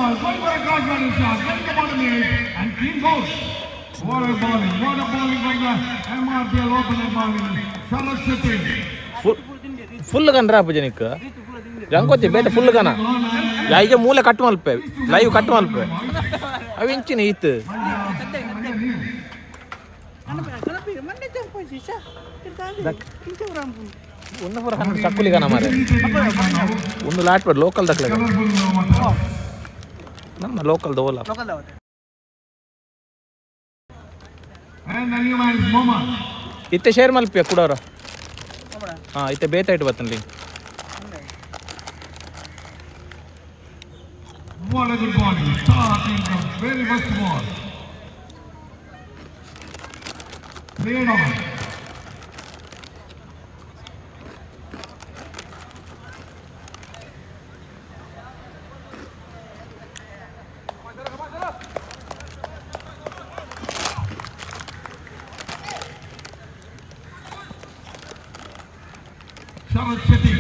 ball, going for a cross body shot, getting the bottom eight and clean goal. What a bowling, what a bowling from the MRPL opener bowling. Sharad Shetty. Full full Kannada ಪೂಜನಿಕ್ ರಂಗೋತಿ ಬೇತೆ full ಕನ ಐಜ ಮೂಲೆ ಕಟ್ ಮಲ್ಪೆ, live ಕಟ್ ಮಲ್ಪೆ. ಅವು ಇಂಚಿನ ಈತ್. ಒಂದು ಪೂರ ಕನ್ನಡ ಚಕ್ಕುಲಿ ಕನ ಮಾರೆ. ಒಂದು ಲಾಟ್ ಲೋಕಲ್ ದಕ್ಲೆ. Colourful water. ನಮ್ಮ ಲೋಕಲ್ ದೋಲ. And the new man is Mohammed. ಇತ್ತೆ ಶೇರ್ ಮಲ್ಪಿಯ ಕುಡೋರ. ಹಾಂ, ಇತ್ತೆ ಬೇತಾಯ್ತು ಬತ್ತನ್ link. What a good bowling. Starting the very first ball. Played on. Sharad Shetty.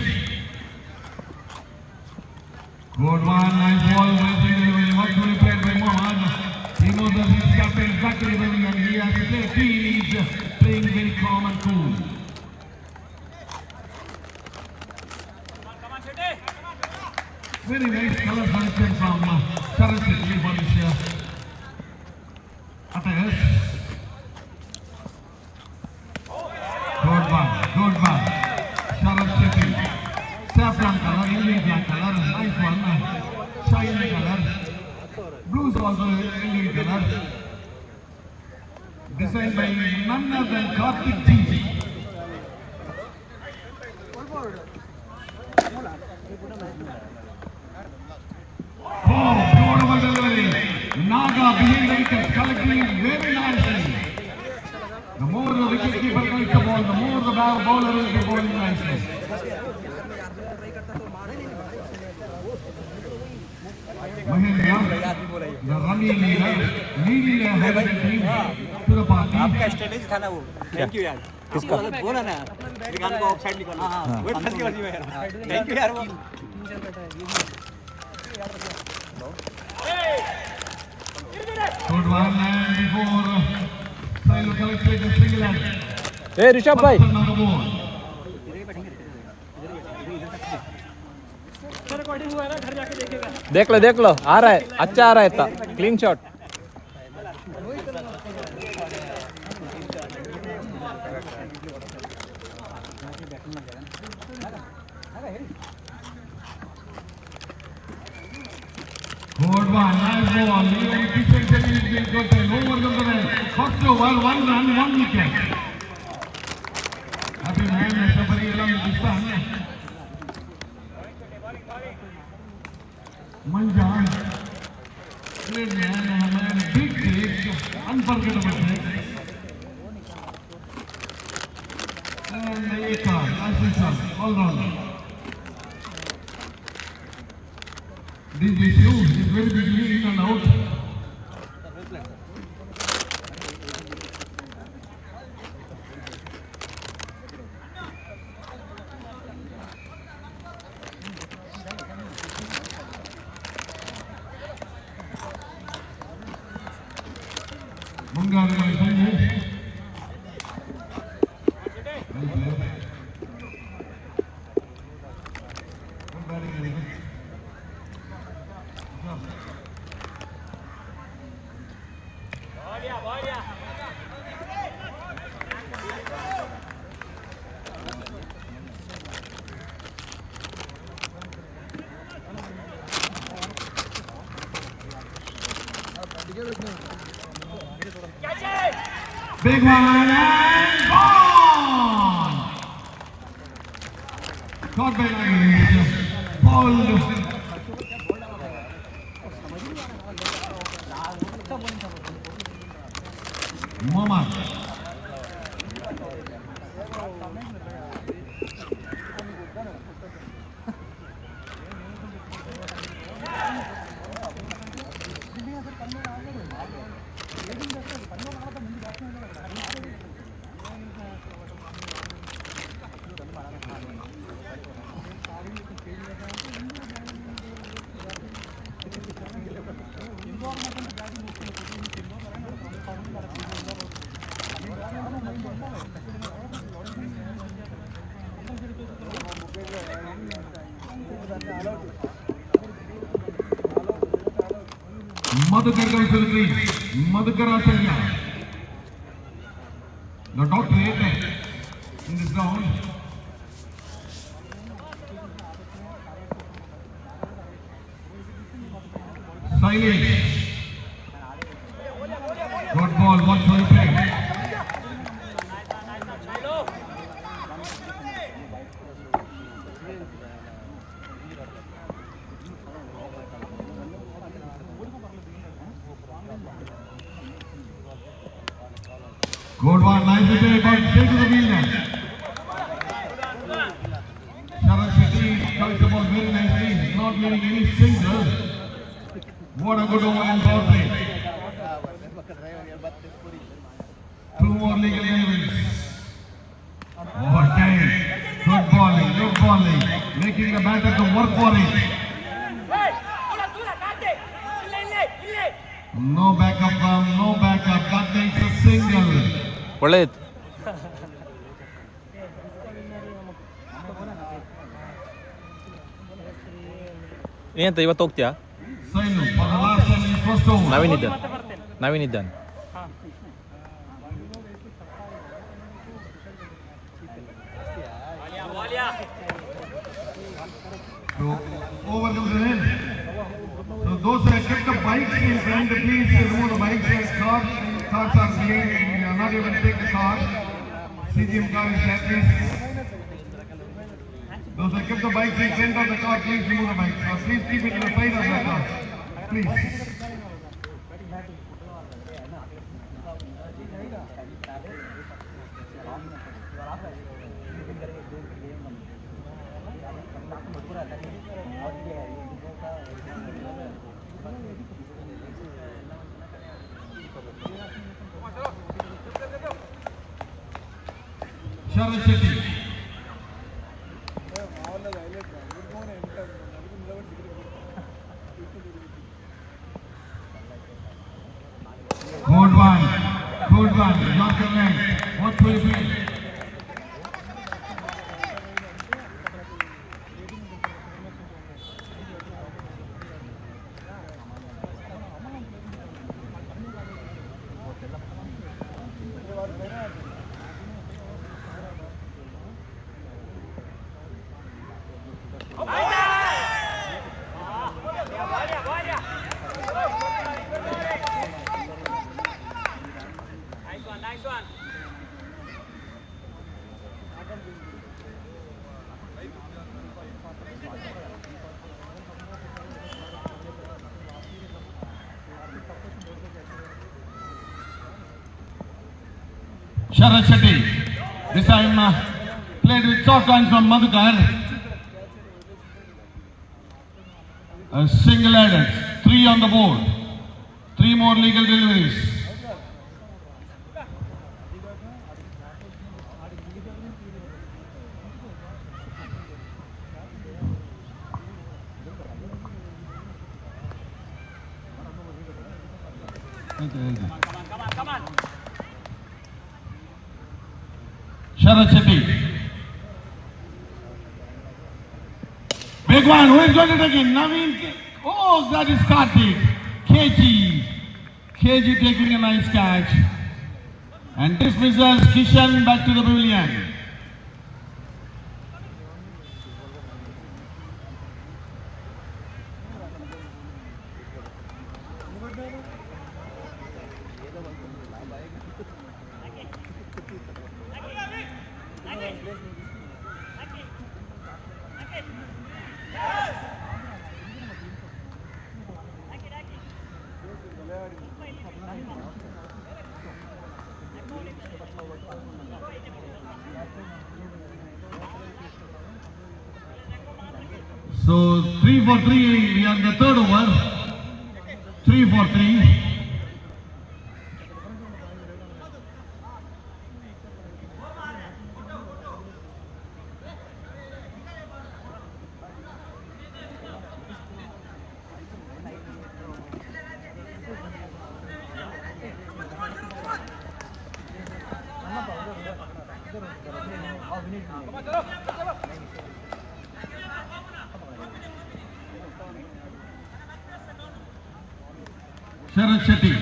Good one, nice ball, nice delivery, wonderfully played by Mohan. He knows that his captain is back to the and he has to play. He is playing very calm and cool. Very nice color selection from Sharad Shetty for this attires. Good one, good one. Sharad Shetty. Saffron color, Indian flag color, nice one. Shiny color. Blues also Indian color. Designed by none other than Karthik G. Oh, beautiful delivery. Naga behind the wicket, collecting very nicely. The more the wicket keeper collects the ball, the more the bowler will be bowling nicely. Mahendra, the running leader, leading a Hyderabad team to the party. आपका strategy था ना वो, thank you यार। किसका बोला ना, श्रीकांत को of side निकालो, वो फंस गया उसी में यार। Thank you यार वो। Good one, and before Silo collected a single and ಏ Rishab Bhai. Person on the board. देख लो, देख लो, आ रहा है, अच्छा आ रहा है था clean shot. Good one, nice ball. Even Kishan Shetty is being good and over the net. First over, one run, one wicket. Happy man, somebody along with his son. Manja, great man, man, big six, unforgettable six. And Eka, nice shot, all rounder. DJ Shiv is very busy in and out. Mungaru Sanju. Well played. Good batting, very good. Good. Big one and gone! Caught by Nagesh. Bowled. Mohammad. Madhukar comes to the crease. Madhukar Acharya. The doctorate in this round. Silent. Good ball, one for the play. Good one, nice play, but straight to the fielder. Sharat Shetty comes the ball very nicely, not leaving any single. What a good over and power play. Two more legal deliveries. Oh, time. Good bowling, good bowling. Making the batter to work for it. No backup, no backup. That makes a single. ಒಳ್ಳೇದಿತ್ತು. ಏನಂತ ಇವತ್ತು ಹೋಗ್ತೀಯಾ? Sainu for the last time in his first over. Naveen ಇದ್ದಾನೆ, ನವೀನ್ ಇದ್ದಾನೆ. So over comes the end. So those who have kept the bikes in front, please remove the bikes and cars. Cars are behind. We are not able to take the car. CGM car is there, please. Those who have kept the bikes in front of the car, please remove the bikes. Or please keep it to the side of the car. Please. Sharat Shetty. Good one. Good one. Yorker length. What will it be? Sharat Shetty. This time played with soft lines from Madhukar. A single added. Three on the board. Three more legal deliveries. Okay. Sharat Shetty. Big one. Who is going to take it? Naveen. Oh, that is Karthik. KG. KG taking a nice catch. And dismisses Kishan back to the pavilion. So 3 for 3, we are in the third over. 3 for 3. Sharat Shetty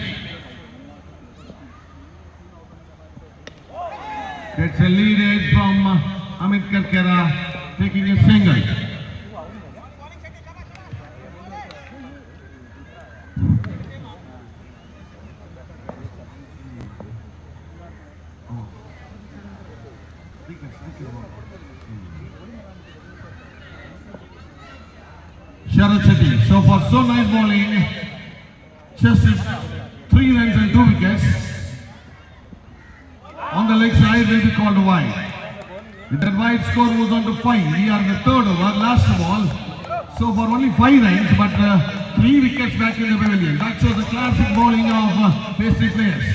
gets a lead edge from Amit Karkera, taking a single. Sharat Shetty, so far so nice bowling. Just is 3 runs and 2 wickets. On the leg side will be called wide. With that wide, score moves on to 5. We are in the third over, last ball. So far only 5 runs, but 3 wickets back in the pavilion. That shows the classic bowling of phase three players.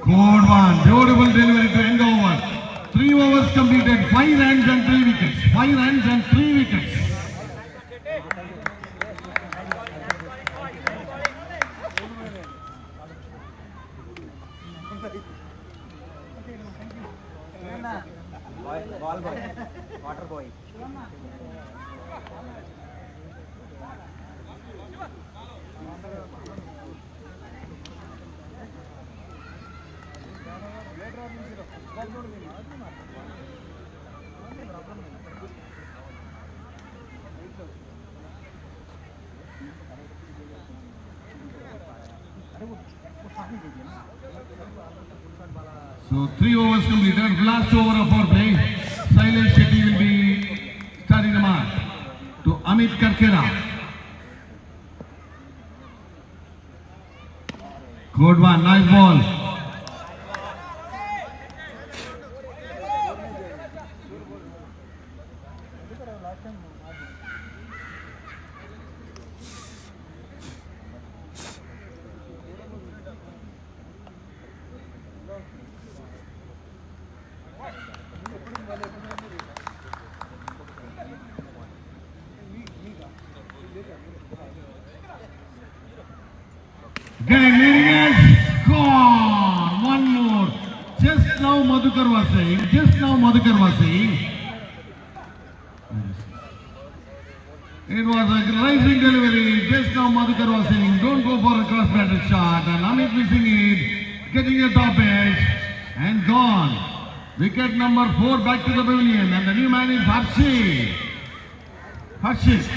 Good one. Beautiful delivery to end the over. 3 overs completed. 5 runs and 3 wickets. 5 runs and 3 wickets. Ball boy, water boy. So 3 overs completed. Last over of our play. Sailesh Shetty will be starting the mark to Amit Karkera. Good one. Nice ball. Again, leading edge. Gone. One more. Just now Madhukar was saying. Just now Madhukar was saying. It was a rising delivery. Just now Madhukar was saying, don't go for a cross batted shot. And Amit missing it, getting a top edge, and gone. Wicket number 4 back to the pavilion. And the new man is Harshit. Harshit.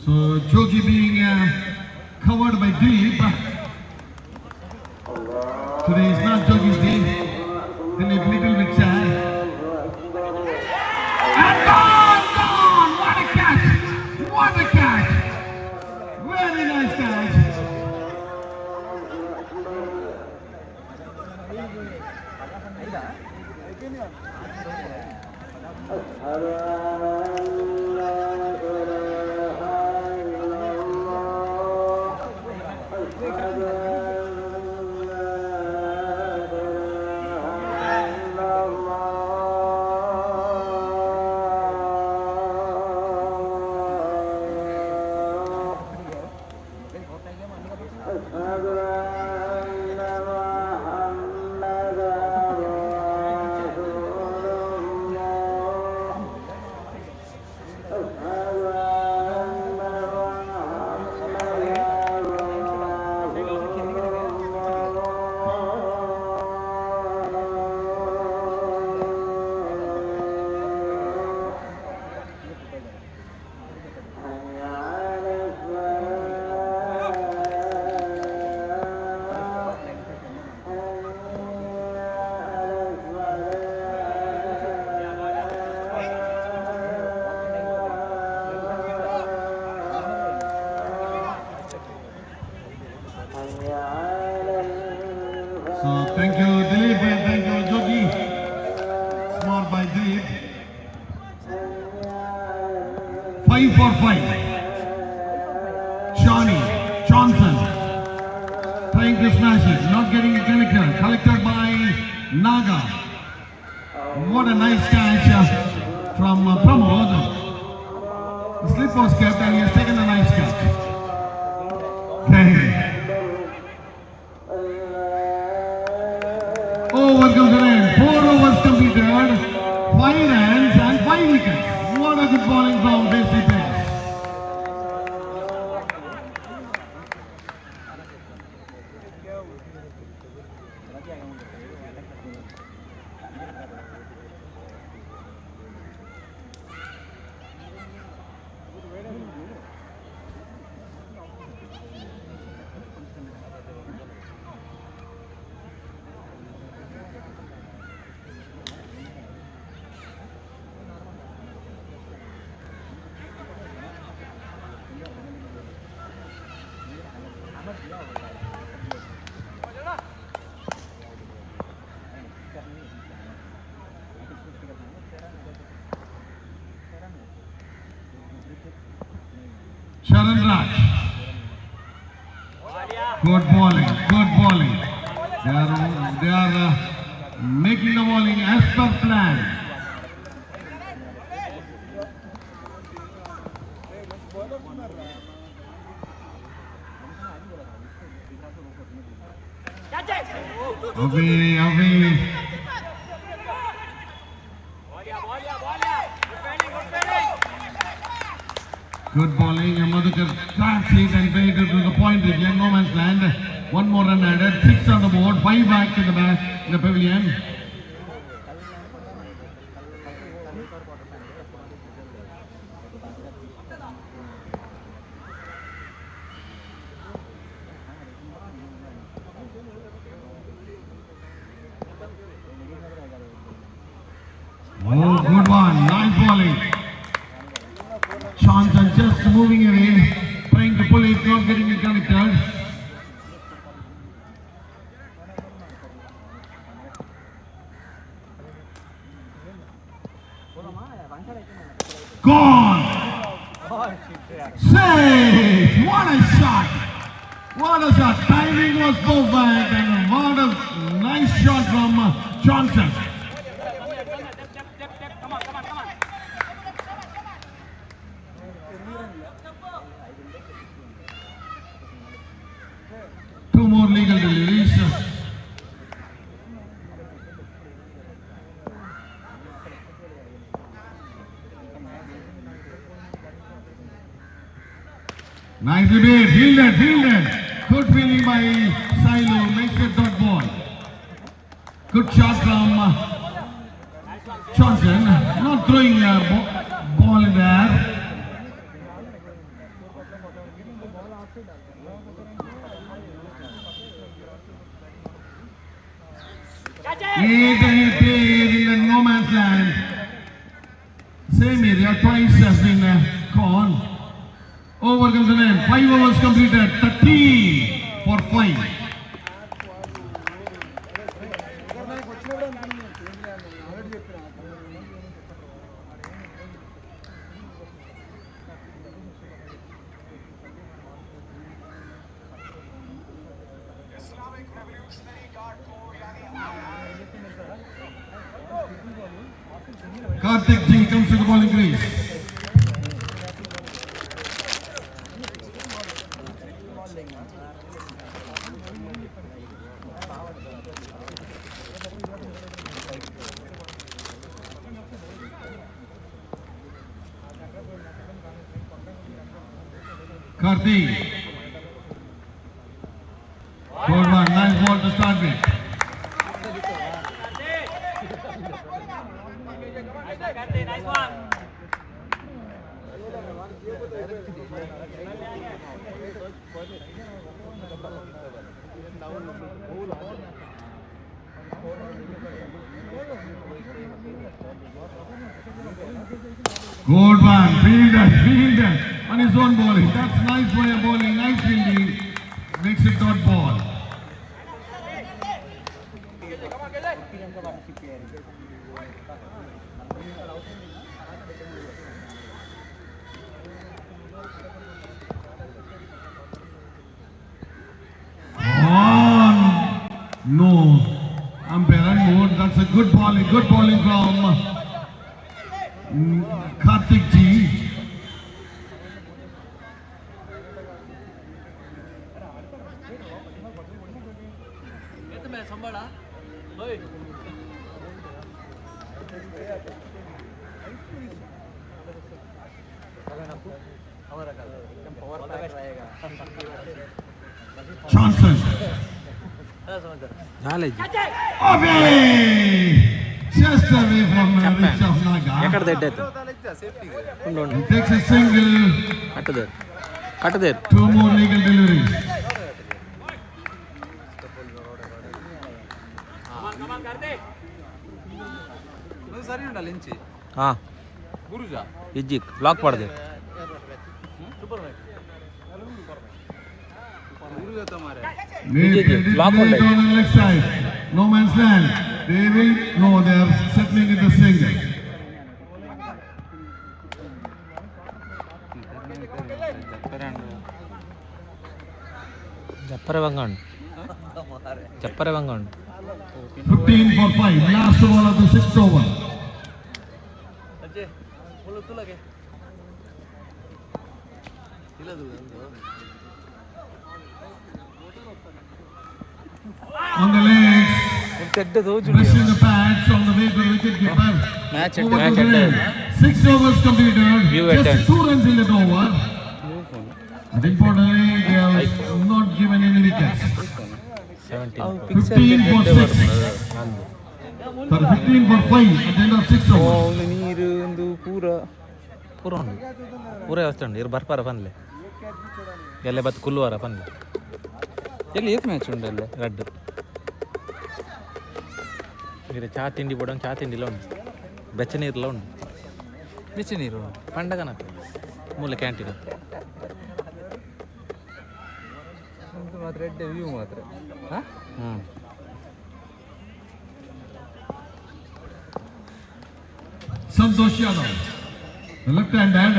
So Jogi being covered by Dilip. Today is not Jogi's day. Dilip little bit sad. And gone, gone! What a catch! What a catch! Very nice catch. 5 for 5. Johnny Johnson trying to smash it, not getting it connected. Collected by Naga. What a nice catch from Pramod. The slip was kept and he has taken a nice catch. Okay. Over comes an end. Four overs completed. 5 runs and 5 wickets. What a good bowling from Desi Pace. Charan Raj. Good bowling, good bowling. They are making the bowling as per plan. Away, away. Good bowling, and Madhukar traps it and played it to the point region, no man's land. One more run added, 6 on the board, 5 back in the back in the pavilion. Oh, good one, nice bowling. Johnson just moving away, trying to pull it, not getting it connected. Gone! Safe! What a shot! What a shot! Timing was perfect and what a nice shot from Johnson. Two more legal deliveries. Nicely made, fielded, fielded. Good fielding by Silo, makes it dot ball. Good shot from Johnson, not throwing a ball in the air. It played in the no man's land. Same area, twice has been called. Over comes the end. 5 overs completed. 13 for 5. Islamic Revolutionary Guard Corps यानी Karthik G comes to the bowling crease. Karthik. Good one, nice ball to start with. Nice one. Good one, fielded, fielded on his own bowling. That's nice way of bowling, nice fielding. Makes it dot ball. Good bowling from Karthik G. Johnson. Knowledge. Away! Just away from reach of Naga. ಎಕಡೆ ದೆಡ್ಡ ಆಯ್ತು ಉಂಡು ಉಂಡು. He takes a single, ಕಟ್ಟದೇರು ಕಟ್ಟದೇರು. Two more legal deliveries. ಸರಿ ಉಂಡಲ್ಲ ಇಂಚಿ. ಹಾಂ. ಗುರುಜ. ಇಜ್ಜಿ block ಪಡ್ದೇರು. ಗುರುಜ ಮಾರೆ. They Vijay, they block play on it on the left side. No man's land. They will, no, they are settling in the single. ಜಪ್ಪರೆ ಬಂಗ ಉಂಡು ಜಪ್ಪರೆ ಬಂಗ ಉಂಡು. 15 for 5. Last ball of the sixth over. ತುಲಗೆ. On the legs. ತೆಡ್ಡ ತೋಜು. Brushing the pads on the way to the wicket keeper. Match Over Match to the ended. end. Six overs completed. View at Just end. 2 runs in that over. But importantly, they have not given any wickets. 17. 15 for 6. Sorry, 15 for 5 at the end of six overs. ಒಂದು ನೀರು ಒಂದು ಪೂರ. ಪೂರ ಉಂಡು ಪೂರ ವ್ಯವಸ್ಥೆ ಉಂಡು ಇರು ಬರ್ಪಾರ ಪನ್ಲೆ ಎಲ್ಲೆ ಬತ್ತು ಕುಲ್ಲುವಾರ ಪನ್ಲೆ. ಎಲ್ಲಿ ಏತ್ ಮ್ಯಾಚ್ ಉಂಡಲ್ಲೇ? ರಡ್ಡು ನೀರು ಚಾ ತಿಂಡಿ ಬೋಡ ಚಾ ತಿಂಡಿಲ ಉಂಡು ಬೆಚ್ಚ ನೀರ್ಲ ಉಂಡು. ಬಿಸಿ ನೀರು. ಪಂಡಗನ ಮೂಲೆ ಕ್ಯಾಂಟೀನ್. ಒಂದು ಮಾತ್ರ ಎಡ್ಡೆ ವ್ಯೂ ಮಾತ್ರ ಹಾ. ಹ್ಞೂ. Santosh Yadav, the left hand hand.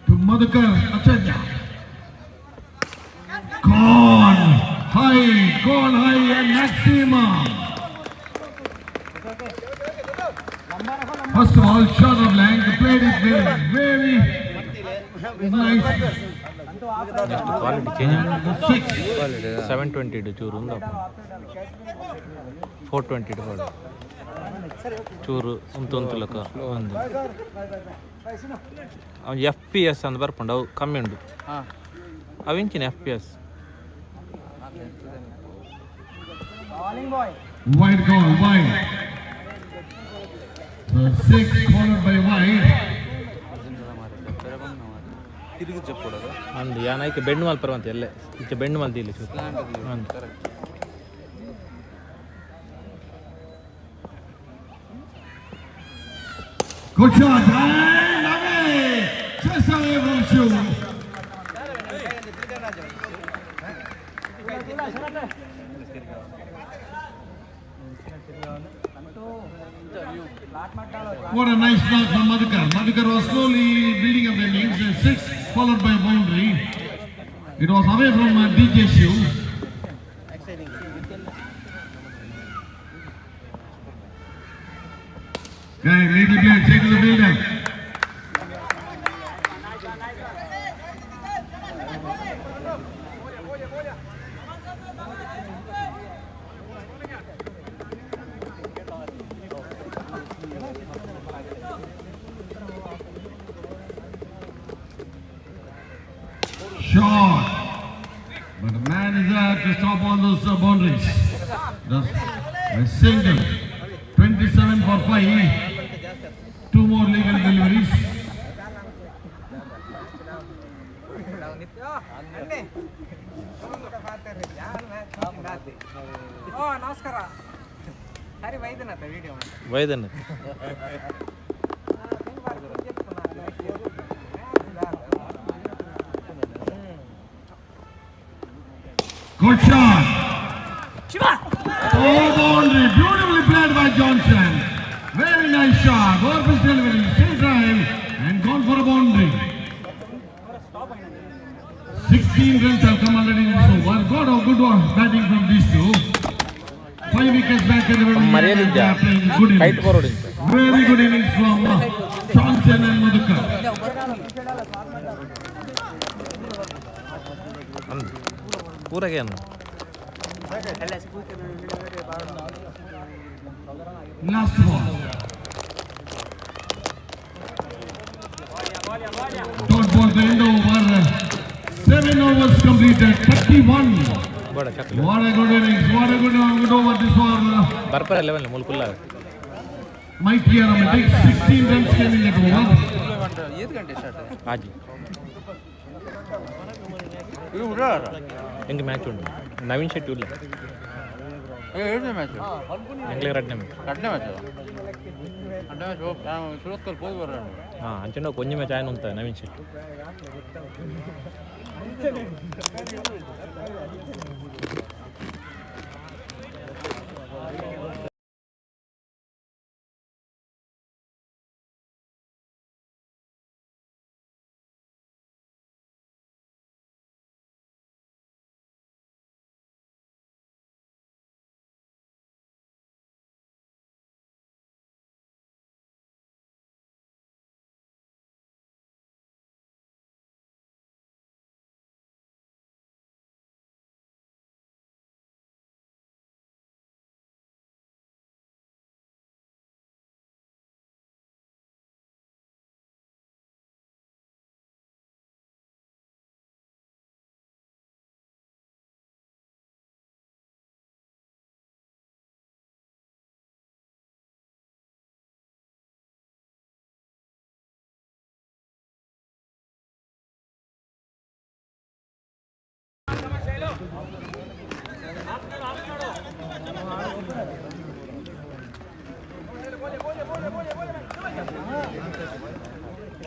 To Madhukar Acharya. Gone high, gone high and maximum. First of all, short of length, played it very, very nice. Next quality change. Six. Seven twenty ಚೂರು ಉಂದಪ್ಪ four twenty ಪಾಡು ಚೂರು ಉಂತು ಉಂತುಲಕ ಒಂದು ಅವು F P S ಅಂದ್ ಬರ್ಪುಂಡು ಅವು ಕಮ್ಮಿ ಉಂಡು. ಹಾ. ಅವು ಇಂಚಿನ F P S. Wide goal, wide. So six followed by wide. ತಿರುಗಿ ಜಪ್ಪೊಡದು. ಅಂದು ಯಾನ್ ಐಕೆ ಬೆಣ್ಣು ಮಲ್ಪರ ಅಂತ ಎಲ್ಲೆ ಇಚ್ಚೆ ಬೆಣ್ಣು ಮಲ್ತಿ ಚೂರು ಅಂದು. Correct. Good shot. And away. Just away from Shiv. What a nice knock from Madhukar. Madhukar was slowly building up the innings. Six followed by a boundary. It was away from DJ Shiv. Okay, little bit, take to the fielder. Shot. But the man is there to stop all those boundaries. That's a single. 27 for 5. Two more legal deliveries. ಓ ನಮಸ್ಕಾರ ಸರಿ Vaidyanath video. ವೈದನ್. Good shot. Oh, boundary. Beautifully played by Johnson. Very nice shot. Over delivery. Straight drive. And gone for a boundary. 16 runs have come already in this over. Got a good one batting from these two. Five wickets back in the ಮರ್ಯಾದೆ ಇದ್ಯಾ? Good kite innings. ಬರೋಡು ಇಂಚ. Very good innings from Johnson and Madhukar. ಅಂದ್ ಪೂರಗೆ ಅನ್ನು. Last ball. Dot ball the end over. Seven overs completed. 31. ಬೋಡ ಚಕ್ಲ. What a good innings. What a good over this for ಬರ್ಪರ 11 ಮುಲ್ಕುಲ್ಲ. Mighty Aromatics. 16 runs came in that over. ಆಜಿ. ಹೆಂಗೆ match ಉಂಟು ನವೀನ್ ಶೆಟ್ಟಿ ಇಲ್ಲ. ಎಂಗ್ಲೇ ರಡ್ನೆ match. ಹಾಂ, ಅಂಚೆನ ಒಂಜಿ ಮ್ಯಾಚ್ ಆಯ್ನ ಉಂತ ನವೀನ್ ಶೆಟ್ಟಿ.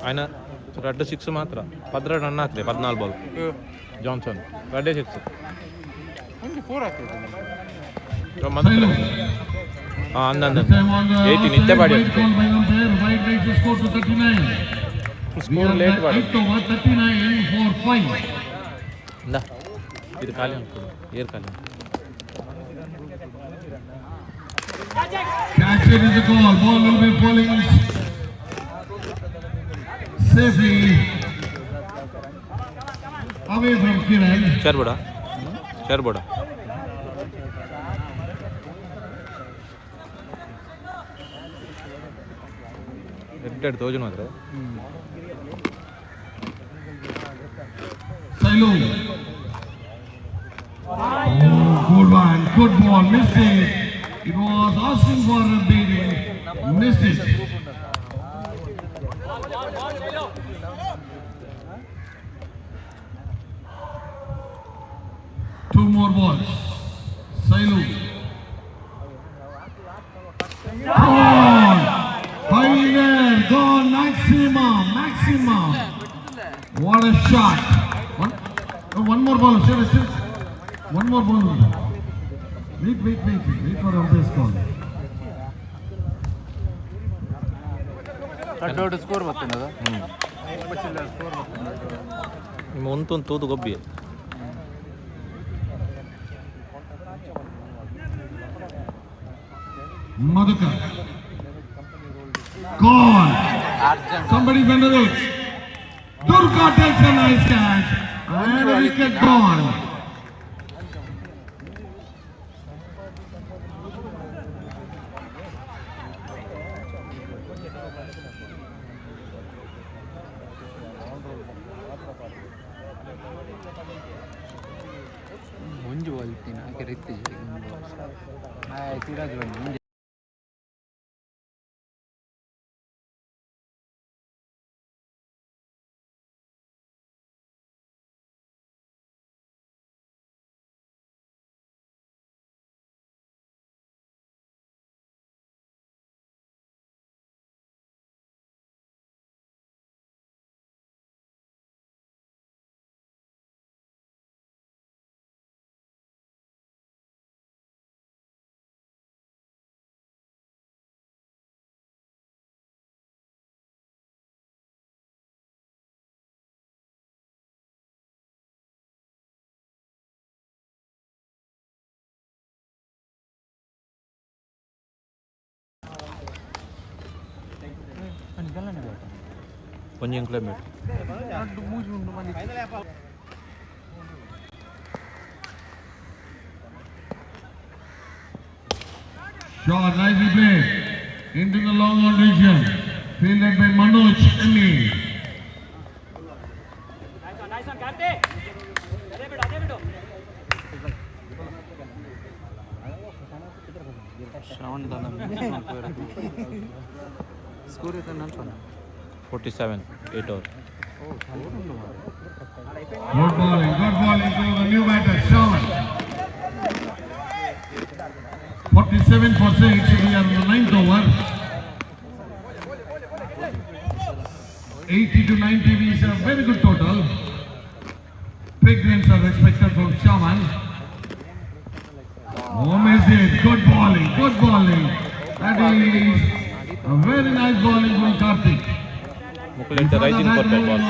ఆయన ರಡ್ಡು ಸಿಕ್ಸ್ ಮಾತ್ರ, 12 ರನ್ ಹಾಕ್ಲೆ 14 ಬಾಲ್. ಜಾನ್ಸನ್ ರಡ್ಡೆ ಸಿಕ್ಸ್. ಹಾಂ, ಅಂದ ಅಂದ. Time on the 18 ಇತ್ತೆ outside, body. White call by umpire. White makes the score to 39. We score are late at body. eighth over, 39 for 5. ಇಂದ ಇದು ಖಾಲಿ ಅನ್ಕೊಂಡು ಏರ್ ಖಾಲಿ. Catch it is the call. Ball will be falling safely away from Kiran. Chair ಬೋಡ, chair ಬೋಡ. ಎಡ್ಡೆಡ್ ತೋಜು ಮಾತ್ರ. Sailu. Oh, good one. Good ball. Missed it. It was asking for a beating. Missed it. Two more balls. Sailu. Gone. High there. Gone. Maximum. Maximum. What a shot. One, oh, one more ball. Sir, sir. One more ball. Wait, wait, wait. Wait for umpire's call. ದೊಡ್ಡ score ಬರ್ತದೆ. ನಿಮ್ಮ ಒಂದು ತೂದು ಗೊಬ್ಬಿ. Madhukar. Gone. Somebody under it. Durga takes a nice catch. And a wicket gone. ಒಂಜಿ ball ಇತ್ತಿನ ಆಕೆ ರಿತ್ತಿ ಸಿರಾಜ್ ಬನ್ನಿ. ಒಂಜಿ kilometre. Shot nicely played into the long on region. Fielded by Manoj Emmy. Shravan ದಾನ ಸ್ಕೋರ್ ಇದ್ದಾನೆ ಅಲ್ಪ. 47, 8 over. Good bowling to the new batter, Shravan. 47 for 6, we are in the ninth over. 80 to 90 is a very good total. Big runs are expected from Shravan. Oh, missed it. Good bowling, good bowling. That is a very nice bowling from Karthik. ಮುಕ್ಕುಲೆಡ್ಡ rising ಕೊರ್ಪೆ ball,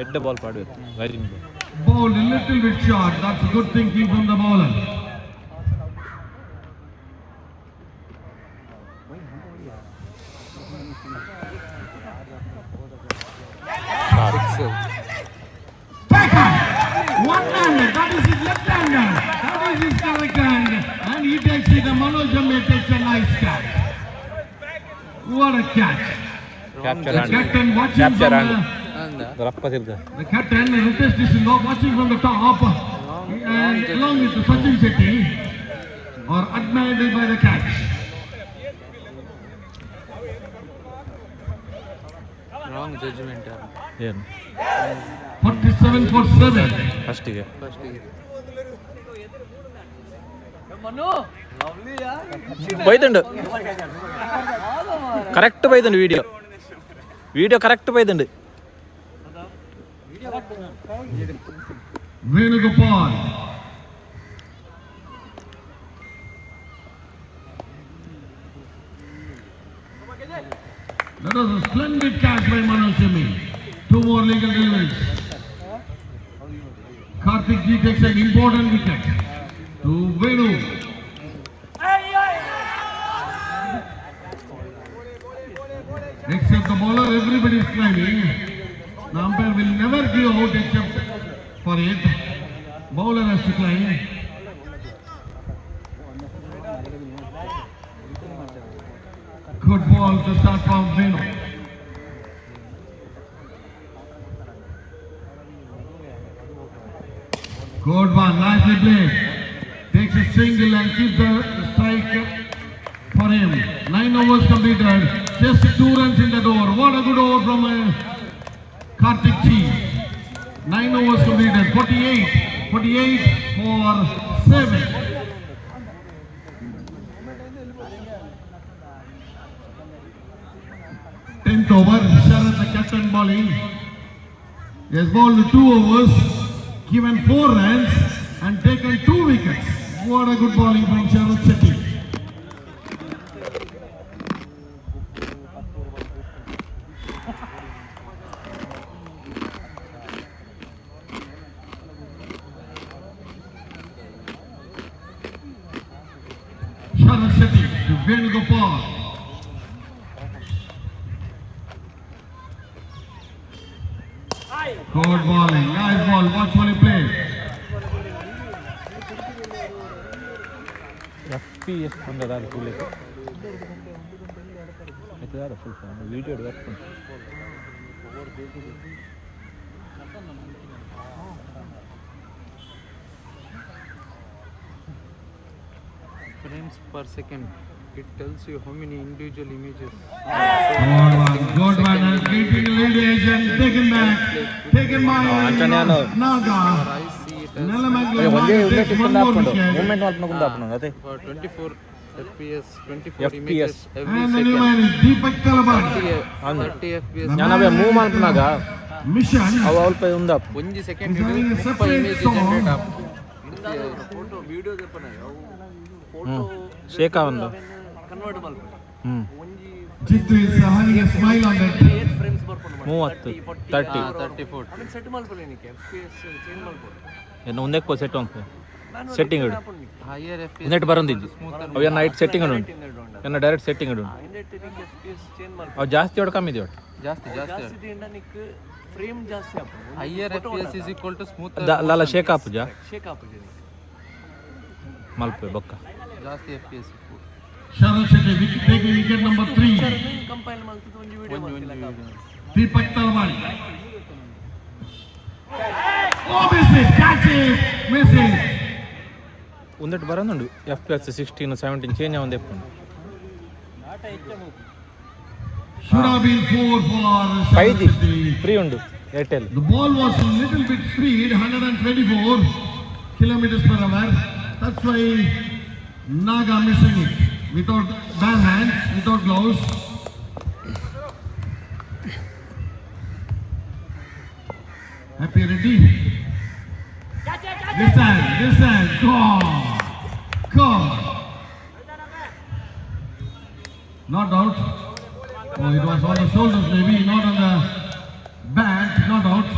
ಎಡ್ಡೆ ball ಪಾಡುವೆ rising ball. Bowled a little bit short. That's good thinking from the bowler. Six. Taken! One hand, that is his left hand. That is his correct hand. And he takes it, and Manoj Jamme takes a nice catch. What a catch. Capture The and captain watching capture from and ಅಂದ ರಪ್ಪ ತಿರ್ಗ. The captain, Ritesh D'Silva, watching from the top, and along with Sachin Shetty, are admired by the catch. Wrong judgement ಯಾರು? ಏನು? 47 for 7. ಫಸ್ಟಿಗೆ. ಫಸ್ಟಿಗೆ. ಬೈದುಂಡು, correct ಬೈದುಂಡು. Video video correct ಬೈದುಂಡು. Venugopal. That was a splendid catch by Manoj Simi. Two more legal deliveries. Karthik G takes an important wicket to Venu. Except the bowler, everybody is climbing. The umpire will never give out except for it. Bowler has to climb. Good ball to start from Venu. Good one, nicely played. Takes a single and keeps the strike for him. 9 overs completed. Just 2 runs in that over. What a good over from Karthik G. 9 overs completed. 48. 48 for 7. 10th over, Sharath, the captain, bowling. He has bowled 2 overs, given 4 runs and taken 2 wickets. What a good bowling from Sharath Shetty. Sharath Shetty to Venugopal. Good bowling, nice ball, watchfully played. FPS ಪಂಡ full ಆಯ್ತದ, full video work. Frames per second. It tells you how many individual images. Good one, good one, and keeping lead edge and taken back, taken by Antonio. Naga. I see it as Nelamangala ಒಂದೇ Naga wicket takes one more ಆಪುಂಡು wicket. Movement ಮಲ್ಪುನ ಆಪುಂಡು ಅದೇ. For 24 FPS, 24 FPS. images every And the new second. man is Deepak Talabani. 30 FPS. ನಾನು ಅವೇ move ಮಲ್ಪುನಾಗ Mission ಅವು ಅಲ್ಪ ಉಂದಾಪು. ಒಂಜಿ second is having a 30 separate image song. Generate ಆಪುಂಡು. ಫೋಟೋ ವಿಡಿಯೋ ದೆಪ್ಪನ ಫೋಟೋ ಶೇಖ ಒಂದು ಕನ್ವರ್ಟ್ ಮಲ್ಪು ಹ್ಮ್. ಒಂಜಿ Jittu is having a smile on that. ಏತ್ frames ಬರ್ಪುಂಡು? 30, 30. 34. ಆಮೇಲೆ ಸೆಟ್ ಮಲ್ಪಲೆ ನಿಕ್ಕೆ ಎಫ್ ಪಿ ಎಸ್ ಚೇಂಜ್ ಮಲ್ಪೊಡು. ಎನ್ನ ಒಂದಕ್ಕೆ ಸೆಟ್ ಉಂಟು. ಸೆಟ್ಟಿಂಗ್ ಇಡು. ಹೈಯರ್ ಎಫ್ ನೆಟ್ ಬರೋದಿದ್ದು ಅವು ಎನ್ನ ನೈಟ್ ಸೆಟ್ಟಿಂಗ್ ಉಂಟು, ಎನ್ನ ಡೈರೆಕ್ಟ್ ಸೆಟ್ಟಿಂಗ್ ಉಂಟು. ಅವು ಜಾಸ್ತಿ ಒಟ್ಟು ಕಮ್ಮಿ ಇದೆ ಒಟ್ಟು. ಜಾಸ್ತಿ ಜಾಸ್ತಿ. ಫ್ರೇಮ್ ಜಾಸ್ತಿ ಆಪುಂಡು. Higher FPS is equal to smooth. ಲಾಲ ಶೇಕ್ ಆಪುಜ. ಶೇಕ್ ಆಪುಜಿ. ಮಲ್ಪೆ ಬೊಕ್ಕ. ಜಾಸ್ತಿ F P S. Sharat Shetty taking wicket number 3. Compile ಮಲ್ತದ್ದು ಒಂಜಿ ವಿಡಿಯೋ ಮಲ್ತಿಲ್ಲ. Deepak Talwari. Oh, miss it, catch it, miss it. ಒಂದೆಟ್ಟು ಬರೋದುಂಡು FPS 16 17 change ಆವೊಂದು ಎಪ್ಪುಂಡು. Should have been 4 for Sharat 5 G Shetty. Free ಉಂಡು Airtel. The ball was a little bit speed, 124 kilometers per hour. That's why Naga missing it. Without bare hands, without gloves. Happy Reddy. This time, gone. Gone. Not out. Oh, it was on the shoulders maybe, not on the bat, not out.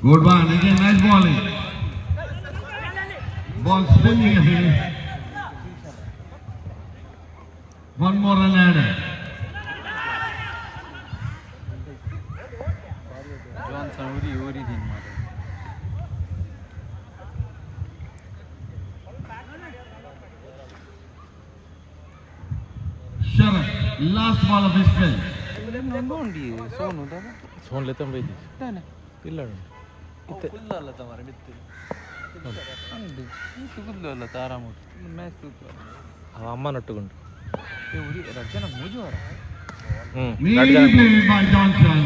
Good one, again nice bowling. Ball spinning away. One more run added. Johnson ಉರಿ ಊರಿದೀನಿ ಮಾರೆ. Sharat, last ball of his spell. ಉಂಡಿ ಸೋನು ದಾದ. ಸೋನ್ ಲೆತ್ತಂಬ ಇದ್ದಿ. ತಾನೆ. ಇಲ್ಲ. Full ಅಲ್ಲ ತಮಾರೆ ಮಿತ್ತು. ಅಂದು ತುಗುದ್ಲು ಅಲ್ಲ ತಾರಾಮು ಮ್ಯಾಚ್ ತೂತು. ಅವ ಅಮ್ಮನೊಟ್ಟುಗುಂಡು. ಏ ಉರಿ ರಜ್ಜನ ಮೂಜುವಾರ. ಹ್ಞೂ. Neatly played by Johnson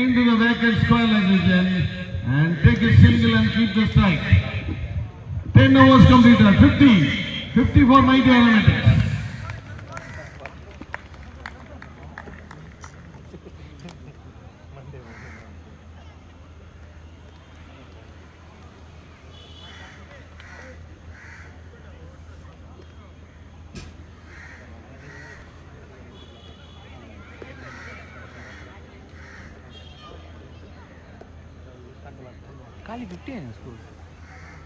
into the vacant square leg region and take a single and keep the strike. 10 overs completed, 50, 50 for Mighty Aromatics. ಖಾಲಿ 50 ಏನು ಸ್ಕೋರ್?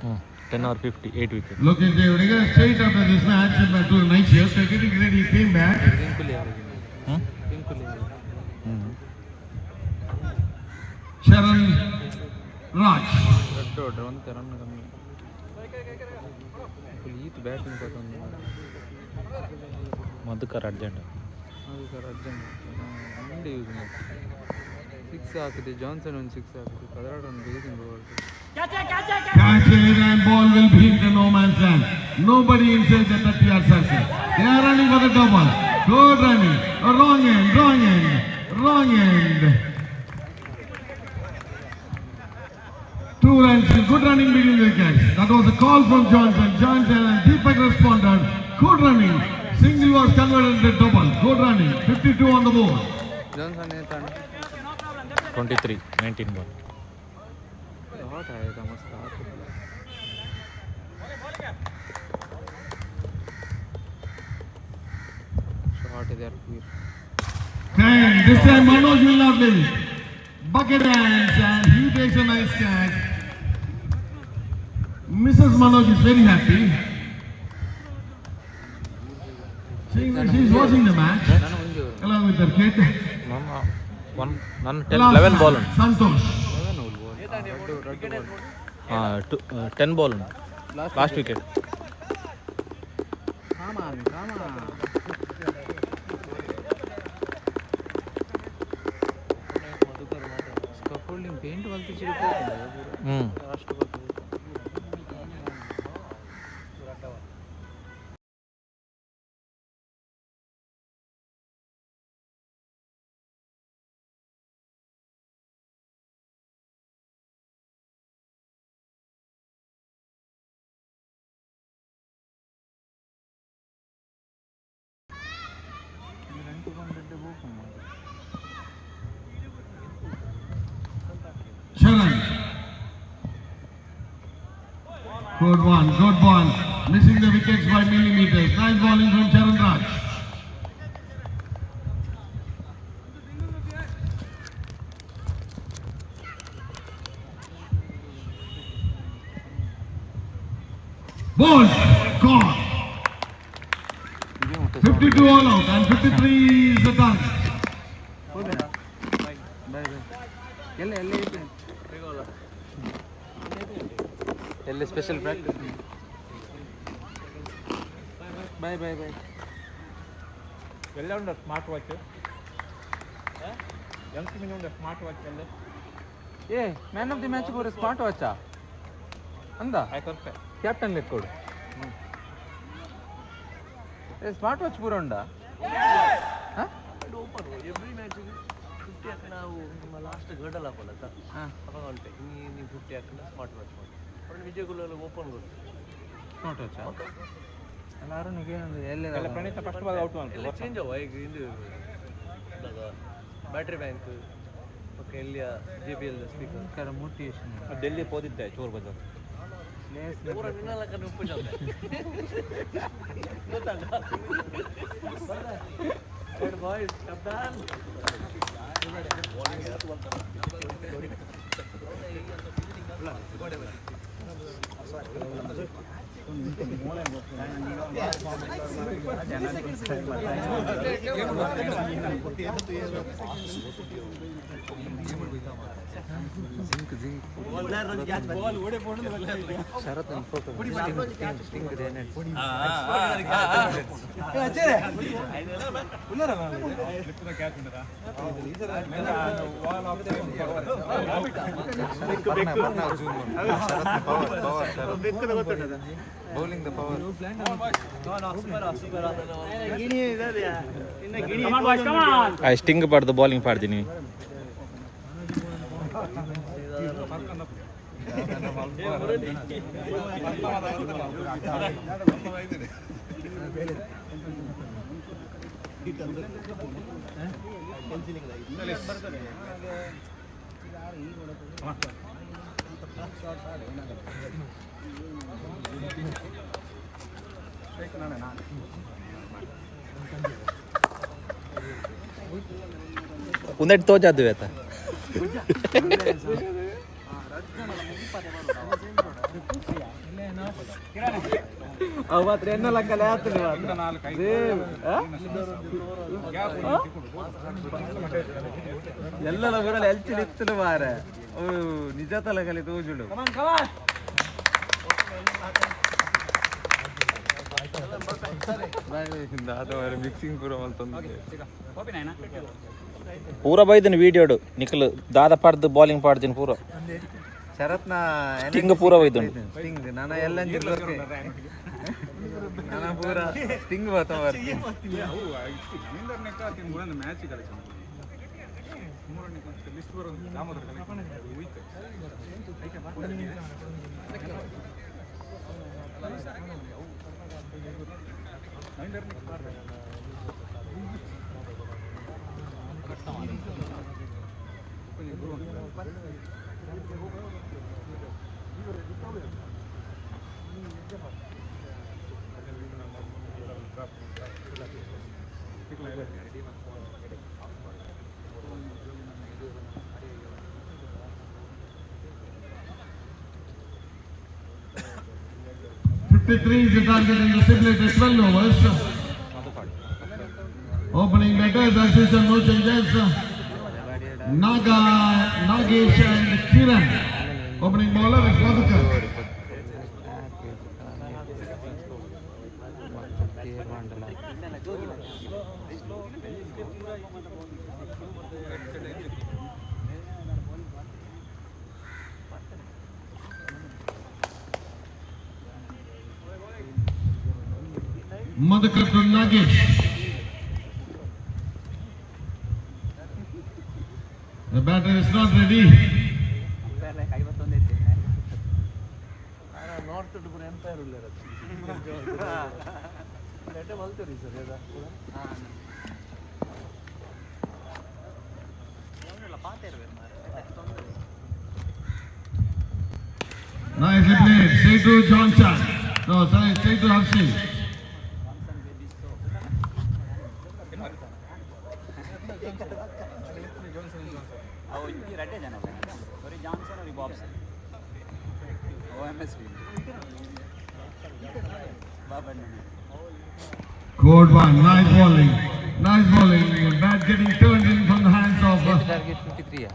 ಹ್ಞೂ, 10 over 50, 8 wicket. Look at Devadiga straight after this match back to the night shift. They're getting ready, came back. ರಿಂಕುಲಿ ಯಾರಿಗೆ? ಹ್ಞೂ. ರಿಂಕುಲಿ ಯಾರಿಗೆ? ಹ್ಞೂ. Sharan Raj. ದೊಡ್ಡ ಹೊಡ್ರೆ ಒಂತೆ run ಕಮ್ಮಿ. ಫುಲ್ ಈತ್ ಬ್ಯಾಟಿಂಗ್ ಪತ್ತೊಂದು. ಮಧುಕರ್ ಅರ್ಜೆಂಟ್. ಅದು ಸರ್ ಅರ್ಜೆಂಟ್ ಮುಂದೆ ಯೂಸ್ ಮಾಡಿ ಸಿಕ್ಸ್ ಹಾಕಿದೆ. ಜಾನ್ಸನ್ ಒಂದು ಸಿಕ್ಸ್ ಹಾಕಿದೆ. ಕದರಾಡ್ ಒಂದು ಬೇಸಿಂಗ್ ಹೊರಟು. Catch it and ball will be in the no man's land. Nobody inside the 30-yard circle. They are running for the double. Good running. Wrong end, wrong end, wrong end. 2 runs, good running between the wickets. That was a call from Johnson. Johnson and Deepak responded. Good running. Single was converted into double. Good running. 52 on the board. Johnson ಏತಾಂಡ್? 23, 19 ball. Hot ಆಯ್ತಾ ಮಸ್ತ್ ಆತು. Short ಇದೆ ವೀರ್. And this time Manoj will not leave. Bucket hands and he takes a nice catch. Mrs. Manoj is very happy. She is watching the match ನಾನು ಒಂಜಿ over. Along with her kid. ನನ್ನ one ನನ್ನ 10 Last 11 man, ball ಉಂಟು. Santosh. Eleven ಓಲ್ ball ರಡ್ಡು ರಡ್ಡು ball. ಹಾಂ, ಟು 10 ball ಉಂಟು. Last wicket. Common common. Scaffolding paint ಮಲ್ತಿ ಚಿಡಿಪೋತುಂಡು ಪೂರ. ಹ್ಞೂ. ರಾಷ್ಟ್ರಪತಿ. Charan. Good one, good one. missing the wickets by millimeters. Nice bowling from Charan Raj. Ball gone. 52 all out and 53 is the target. Bye bye. ಎಲ್ಲ ಎಲ್ಲ ಎಲ್ಲ special practice. Bye bye bye. ಎಲ್ಲ ಉಂಟು smart watch ಎಂಕ್ ಮಿನಿ ಉಂಟು smart watch ಎಲ್ಲ. ಏ ಮ್ಯಾನ್ ಆಫ್ the match ಪೂರ ಸ್ಮಾರ್ಟ್ ವಾಚಾ ಅಂದ? ಆಯ್ತು. ಕ್ಯಾಪ್ಟನ್ ಲೆಕ್ಕೋಡು. ಏ ಸ್ಮಾರ್ಟ್ ವಾಚ್ ಪೂರ ಉಂಡಾ? ಓಪನ್ ಎವ್ರಿ ಮ್ಯಾಚ್ ಫಿಫ್ಟಿ ಹಾಕಿ ನಾವು ನಮ್ಮ ಲಾಸ್ಟ್ ಗರ್ಡಲ್ ಹಾಕೊಳ್ಳತ್ತ ಅವಾಗ ಉಂಟೆ ನೀವು ಫಿಫ್ಟಿ ಹಾಕಿಲ್ಲ ಸ್ಮಾರ್ಟ್ ವಾಚ್ ಮಾಡಿ ಅವ್ರು ವಿಜಯ್ ಗುಲ್ಲೆಲ್ಲ ಓಪನ್ ಗೊತ್ತು. ಸ್ಮಾರ್ಟ್ ವಾಚ್ ಅಲ್ಲ ಅರುಣಿಗೆ ಏನಂದ್ರೆ ಎಲ್ಲ ಪ್ರಣೀತ ಫಸ್ಟ್ ಬಾಲ್ ಔಟ್ ಎಲ್ಲ ಚೇಂಜ್ ಅವ ಈಗ ಇದು ಬ್ಯಾಟ್ರಿ ಬ್ಯಾಂಕ್ ಓಕೆ ಎಲ್ಲಿಯ J B L speaker. Motivation. Delhi ಪೋದಿದ್ದೆ ಚೋರ್ ಬಜಾರ್. ಪೂರ ನಿನ್ನಲಕ್ಕ ಉಪ್ಪು ಗೊತ್ತಲ್ಲ ಬಾಯ್ಸ್ ಕಪ್ತಾನ್. Zinc zinc Sharath photo sting sting. Bowling the power. Sting ಪಾಡ್ದು bowling ಪಾಡ್ತೀನಿ. ಉಂದೆಟ್ ತೋಜಾದು ಆತ. ಅವು ಮಾತ್ರ ಎನ್ನ ಲಕ್ಕಲೆ ಆತನೆ ಮಾತ್ರ. ಎಲ್ಲಲ ಬರಲ್ಲ ಎಲ್ಚಿಲ್ ಇತ್ತಲು ಮಾರೆ ಓ ನಿಜ ತಲಕಲಿ ತೋಜುಡು. ಮಿಕ್ಸಿಂಗ್ ಪೂರ ಮಲ್ತೊಂದು. ಪೂರ ಬೈದನು ವೀಡಿಯೋಡು ನಿಖಲ್ ದಾದ ಪಾಡ್ದು ಬೌಲಿಂಗ್ ಪಾಡ್ದಿನ ಪೂರ. ಶರತ್ನ ಸ್ಟಿಂಗ್ ಪೂರ ಬೈದುಂಡು. ಸ್ಟಿಂಗ್ ನಾನು ಎಲ್ಲ ನಾನು ಪೂರ ಸ್ಟಿಂಗ್ ಬರ್ತಾ ಬರ್ತೀನಿ. 53 is the target in the stipulated 12 overs. Opening batters as usual, no changes. Naga, Nagesh and Kiran. Opening bowler is Madhukar. Madhukar to Nagesh. The batter is not ready. North ಪೂರ empire ಉಲ್ಲೇರ ಎಡ್ಡೆ ಮಲ್ತೇರಿ sir ಎದ. Nicely played. Setu Johnson. No, sorry, Chaitu Harshi. Good one, nice bowling. Nice bowling. Bat getting turned in from the hands of target 53.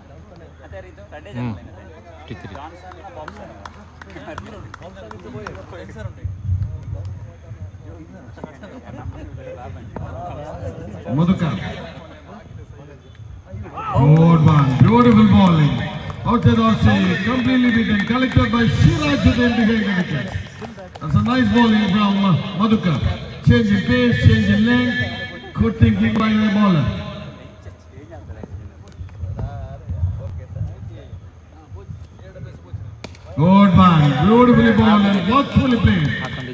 53. Madhukar. Good one, beautiful bowling. Outside off completely beaten, collected by Shiraj behind the wicket. That's a nice bowling from Madhukar. Change in pace, change in length, good thinking by the bowler. Good one, beautifully bowled and watchfully played.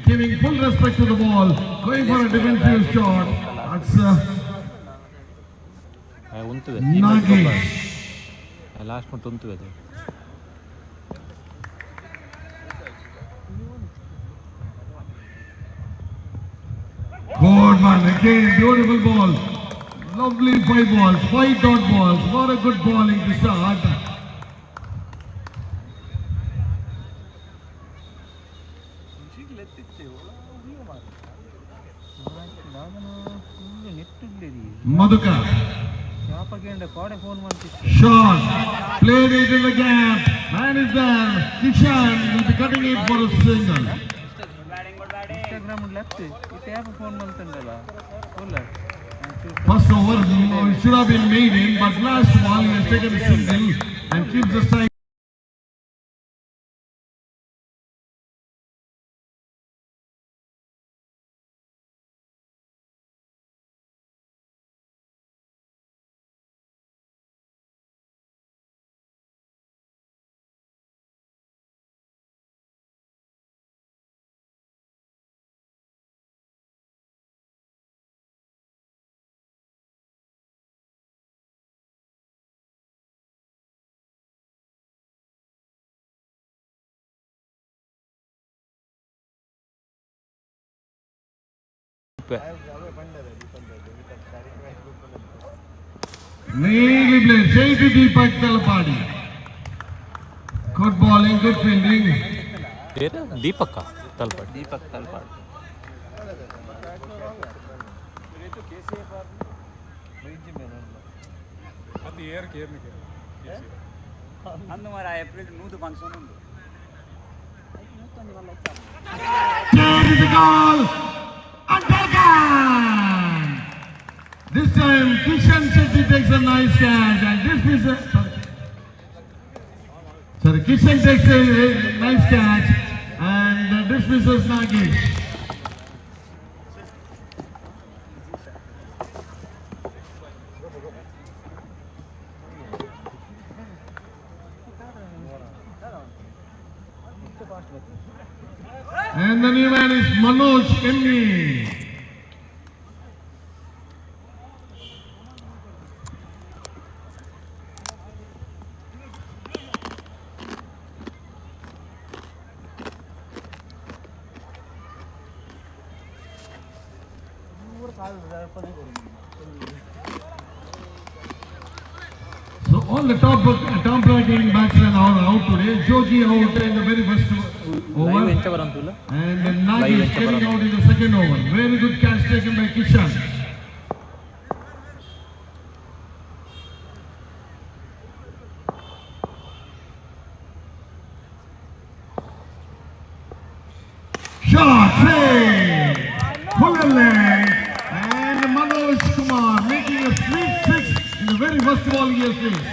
Giving full respect to the ball, going for a defensive shot. That's ಉಂತುವೆ. Nagesh. Last ಮಟ್ಟ ಉಂತುವೆ ಅದು. Good one, again, beautiful ball. Lovely five balls, five dot balls. What a good bowling to start. Madhukar. ಕೋಡೆ phone ಮಾಡ್ತಿತ್ತು. Shot. Played it in the gap. Man is there. Kishan will be cutting it for a single. Instagram left ಇತ್ತೆ app phone ಮಾಡ್ತಂಡಲ್ಲ full. First over should have been made in, but last ball he has taken a single and keeps the strike. Neatly played. Say to Deepak Talapadi. Good bowling, good fielding. ಏರು ದೀಪಕ್ಕ ತಲ್ಪಾಡಿ. ದೀಪಕ್ ತಲ್ಪಾಡ್. ಅಂದು ಮಾರ ಏಪ್ರಿಲ್ ನೂದು function ಉಂಟು. Change the goal. And taken. This time Kishan Shetty takes a nice catch and this is a, sorry. Sorry, Kishan takes a nice catch and dismisses Nagesh. And the new man is Manoj Emni. So all the top ranking batsmen are out today. Jogi out in the very first live over. ಎಂಚ ಬರಂತುಲ್ಲ. And then Nagesh getting out in the second over. Very good catch taken by Kishan. Shot, save! Full length. And Manoj Kumar making a sweet six in the very first ball he has faced.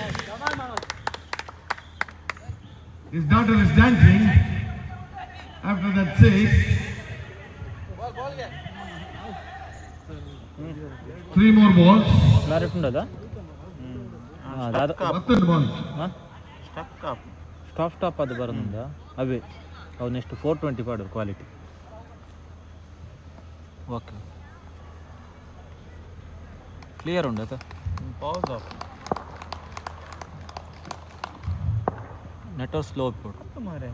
His daughter is dancing after that six. Three more balls. Clarity ఉండదా ದಾದ? ಮತ್ತೊಂದು ball. Stop stop ಅದು ಬರೋದುಂದ ಅವೇ ಅವು next 420 ಪಾಡೋರು quality. Okay, clear ಉಂಡತ. Network slow ಇಪ್ಪು. ಮಾರೆ.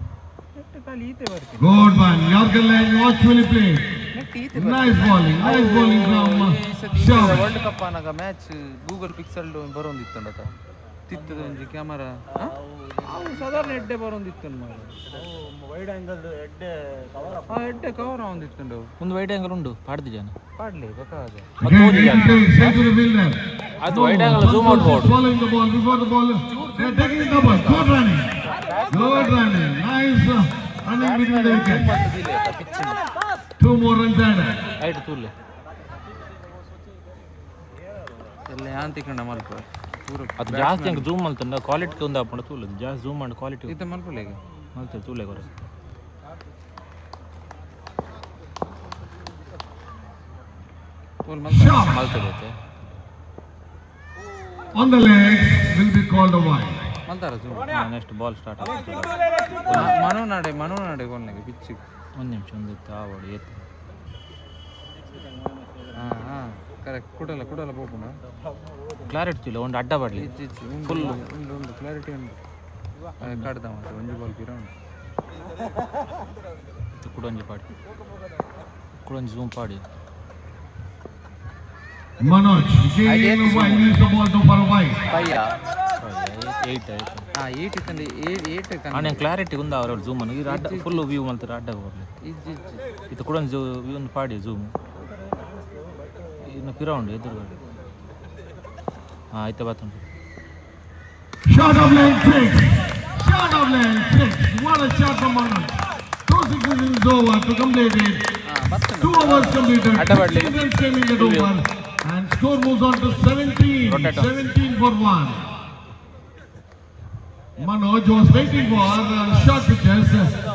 ನೆಟ್ ಖಾಲಿ ಈತೆ ಬರ್ತೀನಿ. Good one. Yorker line, watchfully played. Net ಈತೆ. Nice bowling. Nice bowling from ಈ ಸತಿ Sharp. World cup ಆನಾಗ ಮ್ಯಾಚ್ ಗೂಗಲ್ ಪಿಕ್ಸೆಲ್ ಬರೋಂದಿತ್ತಂಡತ ತಿತ್ತದ ಒಂಜಿ ಕ್ಯಾಮರಾ ಅವು ಸಾಧಾರಣ ಎಡ್ಡೆ ಬರೋಂದಿತ್ತು ಮಾರ್ರೆ. ವೈಡ್ ಆಂಗಲ್ ಎಡ್ಡೆ ಕವರ್. ಆ ಎಡ್ಡೆ ಕವರ್ ಆವೊಂದಿತ್ತುಂಡು. ಒಂದು ವೈಡ್ ಆಂಗಲ್ ಉಂಡು ಪಾಡ್ದಿಜಾನ. ಪಾಡ್ಲಿ ಬೇಕಾದ. Again, he played straight to the fielder. ಅದು wide angle zoom out board. Following the ball before the ball. They are taking the double. Good running. Good running. Nice running between the wickets. Two more runs added. Height ತೂಲೆ. ಎಲ್ಲ ಯಾಂತಿಕಂಡ ಮಲ್ಪ ಪೂರ. ಅದು ಜಾಸ್ತಿ ಹಂಗೆ zoom ಮಲ್ತಂಡ quality ಒಂದು ಹಾಕೊಂಡು ತೂಲೆ ಜಾಸ್ತಿ ಜೂಮ್ ಮಾಡಿ ಕ್ವಾಲಿಟಿ. ಇತ್ತ ಮಲ್ಪಲೆ ಈಗ. ಮಲ್ತೆ ತೂಲೆ ಕೊರ. ಫುಲ್ ಮಲ್ಪ. Sharp ಮಲ್ತದೈತೆ. On the legs will be called a wide. ಮಲ್ತಾರ zoom. Next ball start ಆಗ್ತದೆ. ಮನೋ ನಾಡೆ ಮನೋ ನಾಡೆ ಕೊನ್ನೆಗೆ ಪಿಚ್. ಒಂದು ನಿಮಿಷ ಒಂದು ಆವಡು ಏತ್. ಹಾ ಹಾ ಕರೆಕ್ಟ್ ಕುಡಲ ಕುಡಲ ಪೋಪುಂಡ. ಕ್ಲಾರಿಟಿ ತೂಲೆ ಒಂದು ಅಡ್ಡ ಬಾಡ್ಲಿ. ಇಜ್ಜಿ ಇಜ್ಜಿ ಫುಲ್ ಉಂಡು ಉಂಡು ಕ್ಲಾರಿಟಿ ಉಂಡು ಕಡ್ದ ಮತ್ತೆ ಒಂಜಿ ಬಾಲ್ ಪಿರ ಉಂಡು. ಕುಡೊಂಜಿ ಪಾಡಿ ಕುಡೊಂಜಿ zoom Padi. Manoj again wide, use the ball to for a wide. ಪಯ್ಯ. ಏಯ್ಟ್ ಆಯ್ತು. ಹಾ ಏಟ್ ಇತ್ತಂಡೆ ಏಟ್. ಆನೆ ಕ್ಲಾರಿಟಿ ಒಂದು ಅವರ ಜೂಮ್ ಅನ್ನು ಇದು ಅಡ್ಡ ಫುಲ್ ವ್ಯೂ ಮಲ್ತಾರೆ ಅಡ್ಡ ಬರಲಿ. ಇಜ್ಜಿ ಇಜ್ಜಿ. ಇದು ಕುಡೊಂಜಿ ವ್ಯೂ ಒಂದು ಪಾಡಿ ಜೂಮ್ ಇನ್ನು ಪಿರ ಉಂಡು ಎದುರುಗಡೆ ಹಾಂ ಆಯ್ತಾ ಬಾತುಂಟು. Shot of length six. Shot of length six. What a shot from Manoj. Two sixes is over to complete it. Two overs completed. 16 runs came in that over. And score moves on to 17. 17 for 1. Manoj was waiting for short pitches.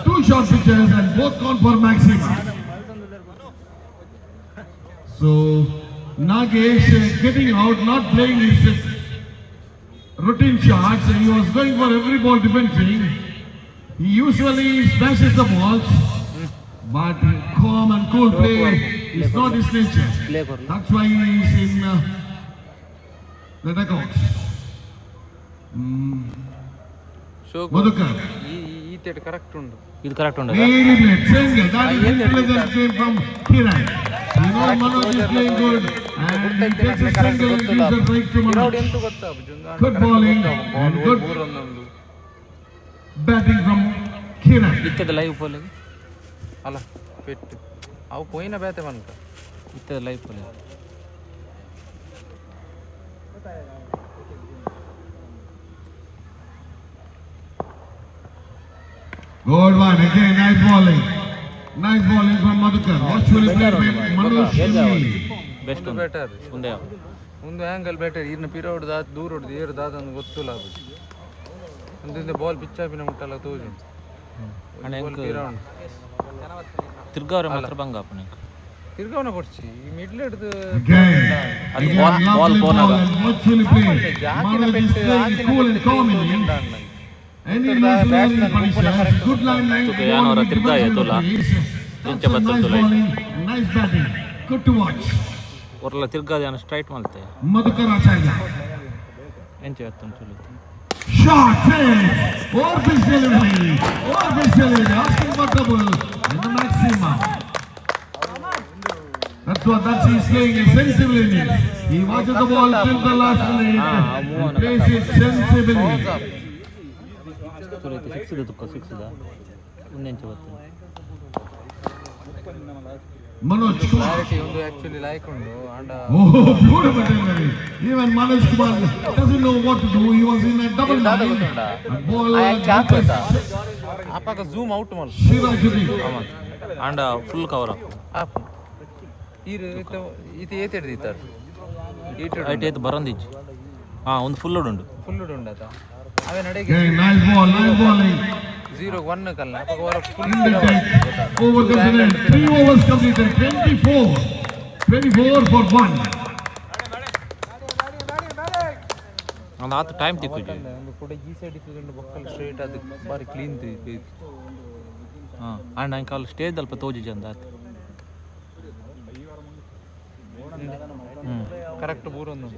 Two short pitches and both gone for maximum. So Nagesh getting out, not playing his routine shots. He was going for every ball defending. He usually smashes the balls, but calm and cool play is not his nature. That's why he is in the dugout. Show. Madhukar. ಈ ಈ ತೇಟ್ correct ಉಂಡು. ಇದು correct ಉಂಟು. Really played. Single. That is intelligent game from Kiran. You know Manoj is playing good and he takes a single and gives a break to ಪಿರೌಡ್ Manoj. ಎಂತ ಗೊತ್ತಾ? Good bowling and good ಬೂರೊಂದೊಂದು batting from Kiran. ಇತ್ತದ live ಪೋಲಿಗೆ. ಅಲ್ಲ ಪೆಟ್ಟು ಅವು ಪೋಯಿನ ಬೇತೆ ಮನ್ಕ. ಇತ್ತದ live ಪೋಲಿಗೆ. Good one. Again, nice bowling. Nice bowling from Madhukar. Watchfully played by Manoj Shimli. Best. ಒಂದು better. ಒಂದೇ. ಒಂದು ಆ್ಯಂಗಲ್ ಬೆಟರ್ ಇರ್ನ ಪಿರೌಡ್ ದಾತ್ ದೂರ ಹೊಡ್ದು ಏರು ದಾದ ಗೊತ್ತಿಲ್ಲ ಅದು ಒಂದಿಂದ ಬಾಲ್ ಪಿಚ್ಚಾಪಿನ ಮುಟ್ಟಲ್ಲ ತೋಜು. ಅಣ್ಣ ಬಾಲ್ ಪಿರೌಂಡ್. ತಿರ್ಗಾವ್ರೆ ಮಾತ್ರ ಬಂಗ ಅಪ್ಪನ. ತಿರ್ಗವನ ಕೊಡ್ಸಿ ಈ ಮಿಡ್ಲ್ ಹಿಡ್ದು. Again, ಅದು again, ball- ball lovely ಪೋನಾಗ. ball and watchfully played. ಜಾಕಿನ Manoj is ಪೆಟ್ಟು playing ಹಾಕಿನ cool and ಪೆಟ್ಟು calm innings. Any loose line punishes. Good line line ತುಕ ball ಯಾನೋರ with ತಿರ್ಗಾಯ defense in the ತುಲ. crease. ಇಂಚ That's a ಬತ್ತುಂಡು nice light. bowling, nice batting. Good to watch. ಒರ್ಲ ತಿರ್ಗಾದ ಯಾನ straight ಮಲ್ತೆ. Madhukar Acharya. ಎಂಚ ಎತ್ತುಂಡು Tulu. Shot save. Over pitch delivery. Over pitch delivery. Asking for double. And the maximum. That's what that's he's playing a sensible innings. He watches the ball till the last minute and plays it sensibly. ತುಲು ಐತೆ six ತುಕ್ಕ six ಒಂದೆಂಚ ಬತ್ತುಂಡು. Manoj Kumar. Clarity ಒಂದು actually like ಉಂಡು ಅಂಡ. Oh, beautiful delivery. Even Manoj Kumar doesn't know what to do. He was in a double ದಾದ line. ಗೊತ್ತುಂಡ? That ball ಚಾಕ್ ಅಪಾಗ ಝೂಮ್ ಔಟ್ ಮಲ್. Shirajuddin. And full cover up. ಆಪ್ ಈರು ಇತ್ತ ಈತ ಏತ್ ಹಿಡ್ದಿತ್ತಾರೆ ಈಟ್. ಐಟ್ ಏತ್ ಬರಂದಿಜ್ಜಿ ಹಾಂ ಒಂದು ಫುಲ್ ಉಂಡು. ಫುಲ್ ಉಂಡತ ಅವೇ ನಡೆಗೆ. Okay, nice ball, nice bowling. Zero one ಕಲ್ಲ ಅಪಾಗ ಹೊರ full. In the deck, over the net. Three overs completed. 24. 24 for 1. ಒಂದು ಆತು ಟೈಮ್ ತಿಕ್ಕುಜಿ. ಒಂದು ಕೂಡ ಈ ಸೈಡ್ ಇತ್ತು ಬೊಕ್ಕಲ್ ಸ್ಟ್ರೈಟ್ ಅದು ಬಾರಿ ಕ್ಲೀನ್. ಹಾಂ ಆಂಡ್ ಅಂಕ ಅಲ್ಲಿ ಸ್ಟೇಜ್ ಅಲ್ಪ ತೋಜಿಜಿ ಅಂದ ಆತು ಹ್ಞೂ. ಕರೆಕ್ಟ್ ಬೂರೊಂದು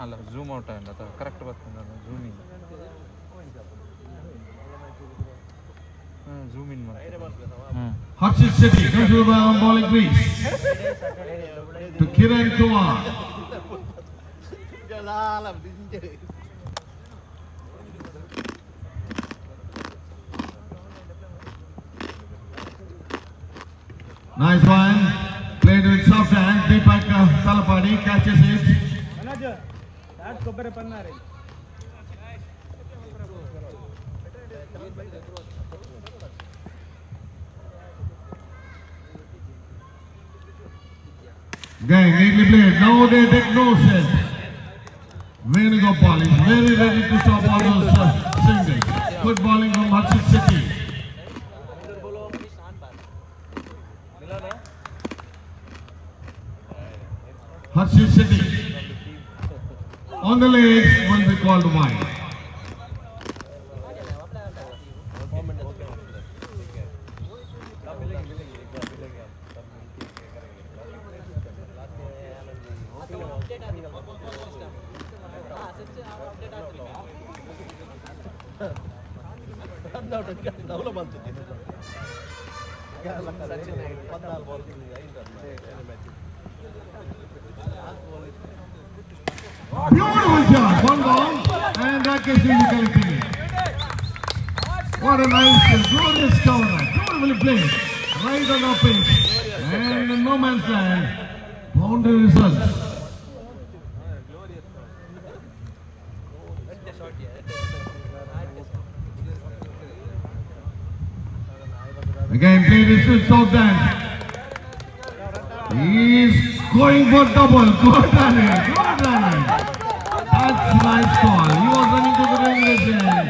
ಅಲ್ಲ, ಝೂಮ್ ಔಟ್ ಆಂಡ್ ಅಥವಾ ಕರೆಕ್ಟ್ ಬರ್ತದೆ. ಝೂಮ್ ಇನ್, ಝೂಮ್ ಇನ್ ಮಾಡ್ತಾರೆ. Harshit Shetty comes to the bowling crease to Kiran Kumar. Nice one. Played with soft hand. Deepak Talapadi catches it. ಕೊಬ್ಬರಿ ಪನ್ನಾರಿ. Again, neatly played. Now they take no set. Venugopal is very ready to stop all those singles. Good bowling from Harshit Shetty. Harshit Shetty on the legs will be called wide. Beautiful shot, one ball, and Rakesh is collecting it. What a nice, glorious counter, beautifully played, right on the pitch, and no man's land. Boundary results. Again, played it with soft hand. He's going for double. Good running, good running. That's nice call. He was running to the railway end.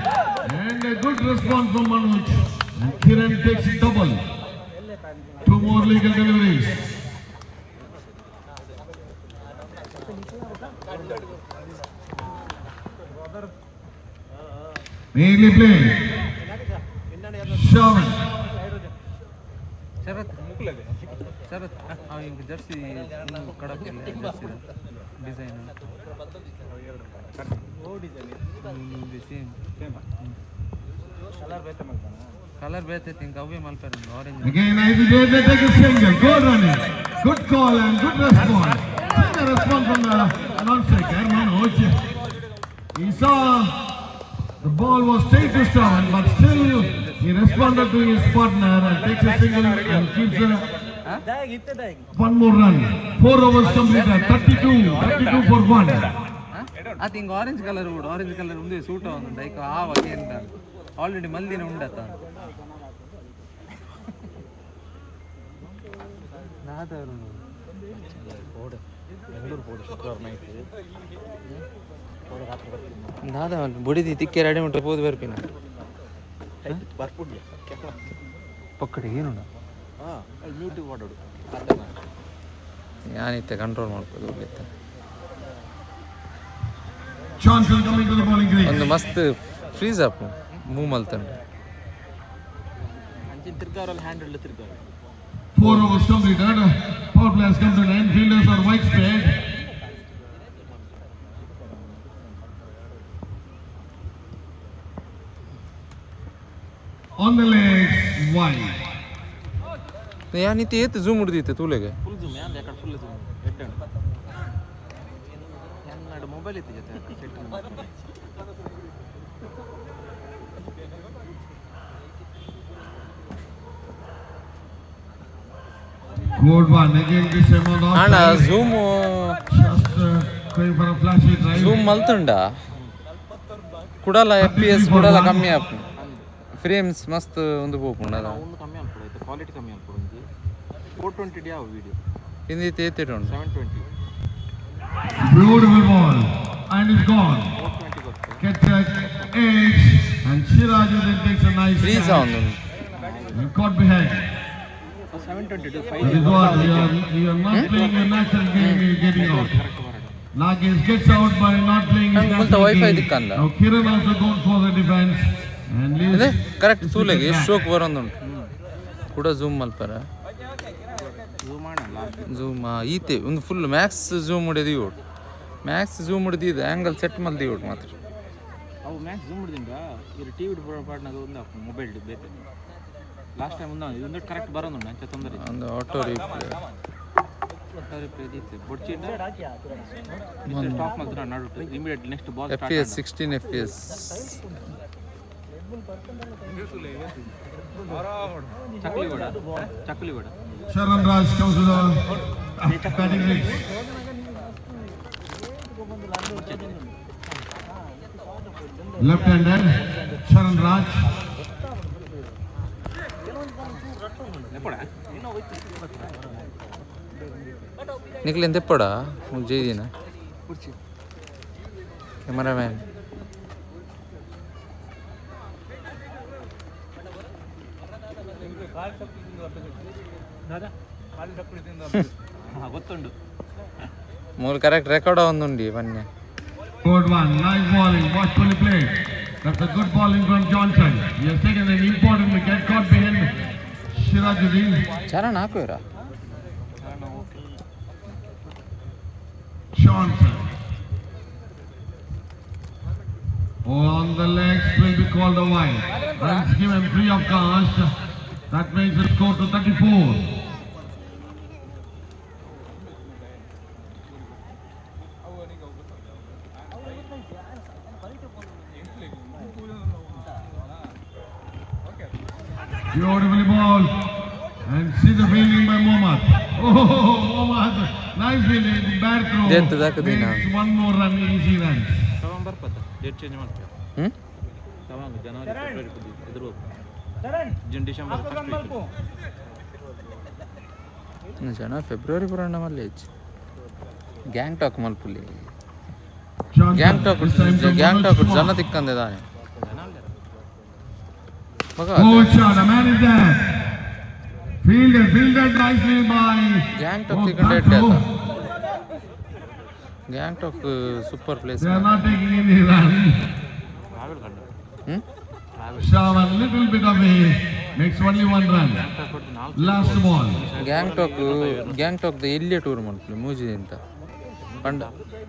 And a good response from Manoj. And Kiran takes double. Two more legal deliveries. Neatly played. Shavan. Sharath, Sharath, ಅವ Jersey ಕಡಕ್ Jersey design same. Colour ಬೇತೈತಿ ಇಂಕ ಅವೇ ಮಲ್ಪೆರ್ orange. Again, I will they take a single. Good running. Good call and good response. See the response from the non-striker, Manoj. He saw the ball was straight to Shravan, but still he responded to his partner and takes a single and keeps a one more run. Four overs completed. 32, 32 for one. ಅದು ಹಿಂಗೆ orange colour ಬಿಡು, orange colour ಮುಂದೆ suit ಒಂದು ಐಕ ಆವಾಗ ಎಂತ already ಮಲ್ದಿನ ಉಂಡತ್ತ ನಾದವರು. ಬೆಂಗಳೂರು ಪೋಡು ಶುಕ್ರವಾರ night ರಾತ್ರಿ ಬರ್ತೀನಿ. ನಾದ ಬುಡಿದಿ ತಿಕ್ಕೆ ರೆಡಿ ಉಂಟು ಪೋದು ಬರ್ಪಿನ. ಬರ್ಪುಡ್ಲಿ. ಪಕ್ಕಡೆ ಏನುಂಡ? ಹಾಂ, ಮ್ಯೂಟ್ ಮಾಡೋಡು. ಯಾನಿತ್ತೆ ಕಂಟ್ರೋಲ್ ಮಾಡ್ಬೋದು ಒಳ್ಳೆತ್ತ. Johnson coming to the bowling crease. ಒಂದು ಮಸ್ತ್ ಫ್ರೀಸ್ ಅಪ್ ಮೂವ್ ಮಲ್ತಂಡು. ಅಂಚಿನ ತಿರ್ಗಾರಲ್ಲಿ ಹ್ಯಾಂಡ್ ಹಿಡ್ದು ತಿರ್ಗಾರ. Four overs completed. Power play has come to an end. Fielders are widespread. On the legs, wide. ಯಾನಿತ್ತೆ ಏತ್ ಝೂಮ್ ಹಿಡ್ದಿತ್ತೆ ತೂಲೆಗೆ. ಫುಲ್ ಝೂಮ್ ಯಾನ್ ಯಾಕಡೆ full zoom ಎಡ್ಡೆ ಎನ್ನಡು mobile ಇತ್ತು ಜೊತೆ set. Good one. Again, this amount ಅಣ್ಣ offside. Zoom. Just going for a flashy drive. Zoom ಮಲ್ತುಂಡ ಕುಡಲ F P S ಕುಡಲ ಕಮ್ಮಿ ಆಪು, ಫ್ರೇಮ್ಸ್ ಮಸ್ತ್ ಒಂದು ಪೋಪುಂಡು ಅದ. ಒಂದು ಕಮ್ಮಿ ಅನ್ಕೊಡು ಆಯ್ತು, ಕ್ವಾಲಿಟಿ ಕಮ್ಮಿ ಅನ್ಕೊಡು. ಒಂಜಿ 420 ಡಿ ಯಾವ ವಿಡಿಯೋ. ಹಿಂದಿತ್ತು ಏತಿಟ್ಟು ಉಂಟು. 720. Beautiful ball. And it's gone. 420 ಗೊತ್ತು. Gets a edge. And Shiraj then takes a nice freeze catch. ಒಂದು. And caught behind. 720 5. That is what you are not playing your natural game, you are getting out. Nagesh gets out by not playing his ನಂಗೆ ಮುಲ್ತ natural Wi-Fi game. ದಿಕ್ಕಲ್ಲ. Now Kiran also goes for the defense and leaves. ಅದೇ correct ತೂಲೆಗೆ ಎಷ್ಟು ಶೋಕ್ ಬರೋದುಂಟು ಕೂಡ zoom ಮಲ್ಪರ. Zoom ಮಾಡಲ್ಲ. Zoom ಈತೆ ಒಂದು full Max zoom ಹೊಡೆದು ಇವು Max zoom ಹಿಡ್ದಿದ್ದು angle set ಮಲ್ದಿ ಮಾತ್ರ. ಅವು ಮ್ಯಾಕ್ಸ್ ಝೂಮ್ ಹಿಡ್ದಿಂದ ಇರು ಟಿವಿ ಪಾಡ್ನಾಗ ಒಂದು ಮೊಬೈಲ್ ಬೇತೆ ಲಾಸ್ಟ್ ಟೈಮ್ ಒಂದು ಇದೊಂದು ಕರೆಕ್ಟ್ ಬರೋದು ಅಂಚೆ ತೊಂದರೆ. ಒಂದು ಆಟೋ ರೀಪ್ಲೇ. ರೀಪ್ಲೇ ಬೊಡ್ಚಿ ಸ್ಟಾಪ್ ಮಾತ್ರ ನಡು immediate next ball. FPS 16 FPS. Chakli ಬೇಡ, ಚಕ್ಲಿ ಬೇಡ. Sharan Raj comes to the batting crease. Left-hander Sharan Raj. ನಿಕ್ಲೇನು ತೆಪ್ಪಡ ಜೈದಿನ ಕ್ಯಾಮರಾಮ್ಯಾನ್. ಗೊತ್ತುಂಡು. ಮೂಲು ಕರೆಕ್ಟ್ ರೆಕಾರ್ಡ್ ಒಂದುಂಡಿ ಬನ್ನಿ. Good one, nice bowling, watchfully played. That's a good bowling from Johnson. He has taken an important wicket, caught behind Shirajuddin. Charan ಹಾಕುವಿರಾ? Johnson. On the legs will be called a wide. Runs given free of cost. That makes the score to 34. Beautifully ball. And see the fielding by Mohammad. Oh, Mohammad. Nice fielding. Bad throw. ದೆತ್ತು ದಾಕುದಿನ. Makes one more run, easy run. ತಗೊಂಡ್ ಬರ್ಪತ್ತ date change ಮಾಡ್ತೇವೆ. ಹ್ಞೂ. ತಗೊಂಡು January February ಎದುರು. ಚರಣ್. ಜೂನ್ ಡಿಸೆಂಬರ್ ಕನ್ ಮಲ್ಪು. ಜನ February ಪುರಾಣ ಮಲ್ಲೇಜ್ gang talk ಮಲ್ಪುಲಿ. Johnson, gang talk this time from gang talk Manoj Kumar. ಜನ ತಿಕ್ಕಂದೆ ದಾನೆ ಮಗ. Good shot, a man is there. Fielded, fielded nicely by. Gang talk Oh, ತಿಕ್ಕಂಡೆ back ಎಡ್ಡೆ. row. Gang talk super place. They are not taking any run. Travel ಕಂಡು. ಹ್ಞೂ. Shravan, little bit away, makes only one run. Last ball. Gang talk gang ಟಾಕ್ದ ಎಲ್ಲಿಯ tour ಮಲ್ಪುಲಿ ಮೂಜಿ ಅಂತ ಪಂಡ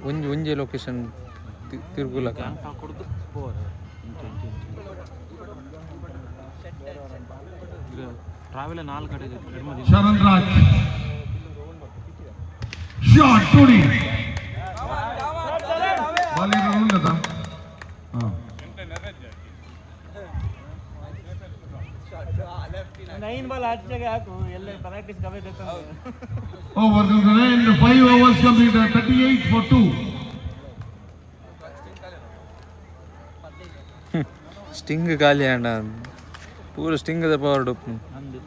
ಒಂಜಿ ಒಂಜಿ location ತಿರುಗುಲಕ. ಕೊಡ್ದು ಪೋವರ ಇಂಚ ಇಂಚ ಇಂಚ ಟ್ರಾವೆಲ್ ನಾಲ್ಕು ಕಡೆ ಎಡ್ಮ ದಿನ. Sharan Raj. Shot, 2D. Ball ಏನು ಉಂಡದ? ಹಾ. ನೈನ್ ಬಾಲ್ ಆಚೆಗೆ ಹಾಕು ಎಲ್ಲ practice ಕವೆ. Over comes an end. Five overs completed. 38 for 2. Sting ಖಾಲಿ ಅಂಡ ಪೂರ ಸ್ಟಿಂಗ್ದ ಪವರ್ ಡುಪ್ಪು. ಅಂದು.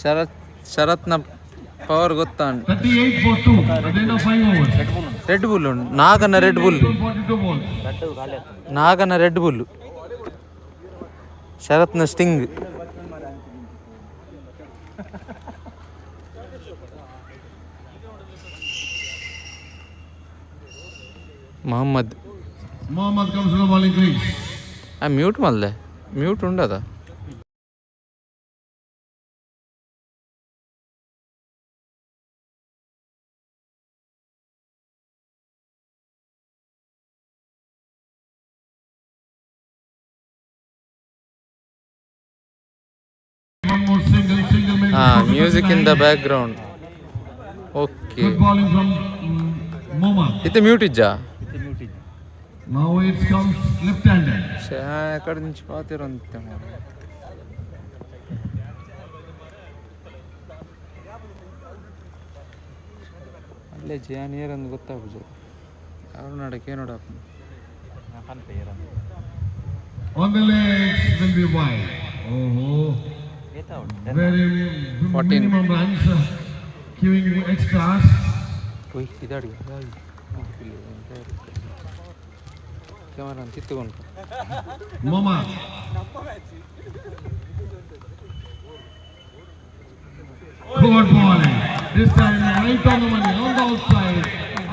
ಶರತ್ ಶರತ್ನ ಪವರ್ ಗೊತ್ತಾ? 38 for 2 at the end of 5 overs. Red bull ಉಂಟು ನಾಗನ ರೆಡ್ ಬುಲ್. 42 balls. ನಾಗನ ರೆಡ್ ಬುಲ್ ಶರತ್ನ Sting. Mohammed. Mohammad comes to the bowling crease. ಆ ಮ್ಯೂಟ್ ಮಲ್ಲೆ ಮ್ಯೂಟ್ ಉಂಡದ. One more single, single makes ಹಾ the score to music in the 39. Back ground okay. Good bowling from Mohammad. ಇತ್ತೆ mute ಇಜ್ಜಾ? Now it comes left-handed. ಕಡೆ నుంచి ಪಾತಿರಂತೆ ಮಾರ್ರೆ. ಅಲ್ಲೇ ಜಯ ನೀರಂದು ಗೊತ್ತಾಗುದು ಅವ್ರು ನಡಕ್ಕೆ ನೋಡಪ್ಪ. On the legs will be wide. Oh, very 14. Minimum runs, giving extras. ಒಯ್ ಇದಾಡಿ ಕ್ಯಾಮರಾ ತಿತ್ತುಕೊಂಡು. Mohammad. Good bowling. This time right on the money, on the outside.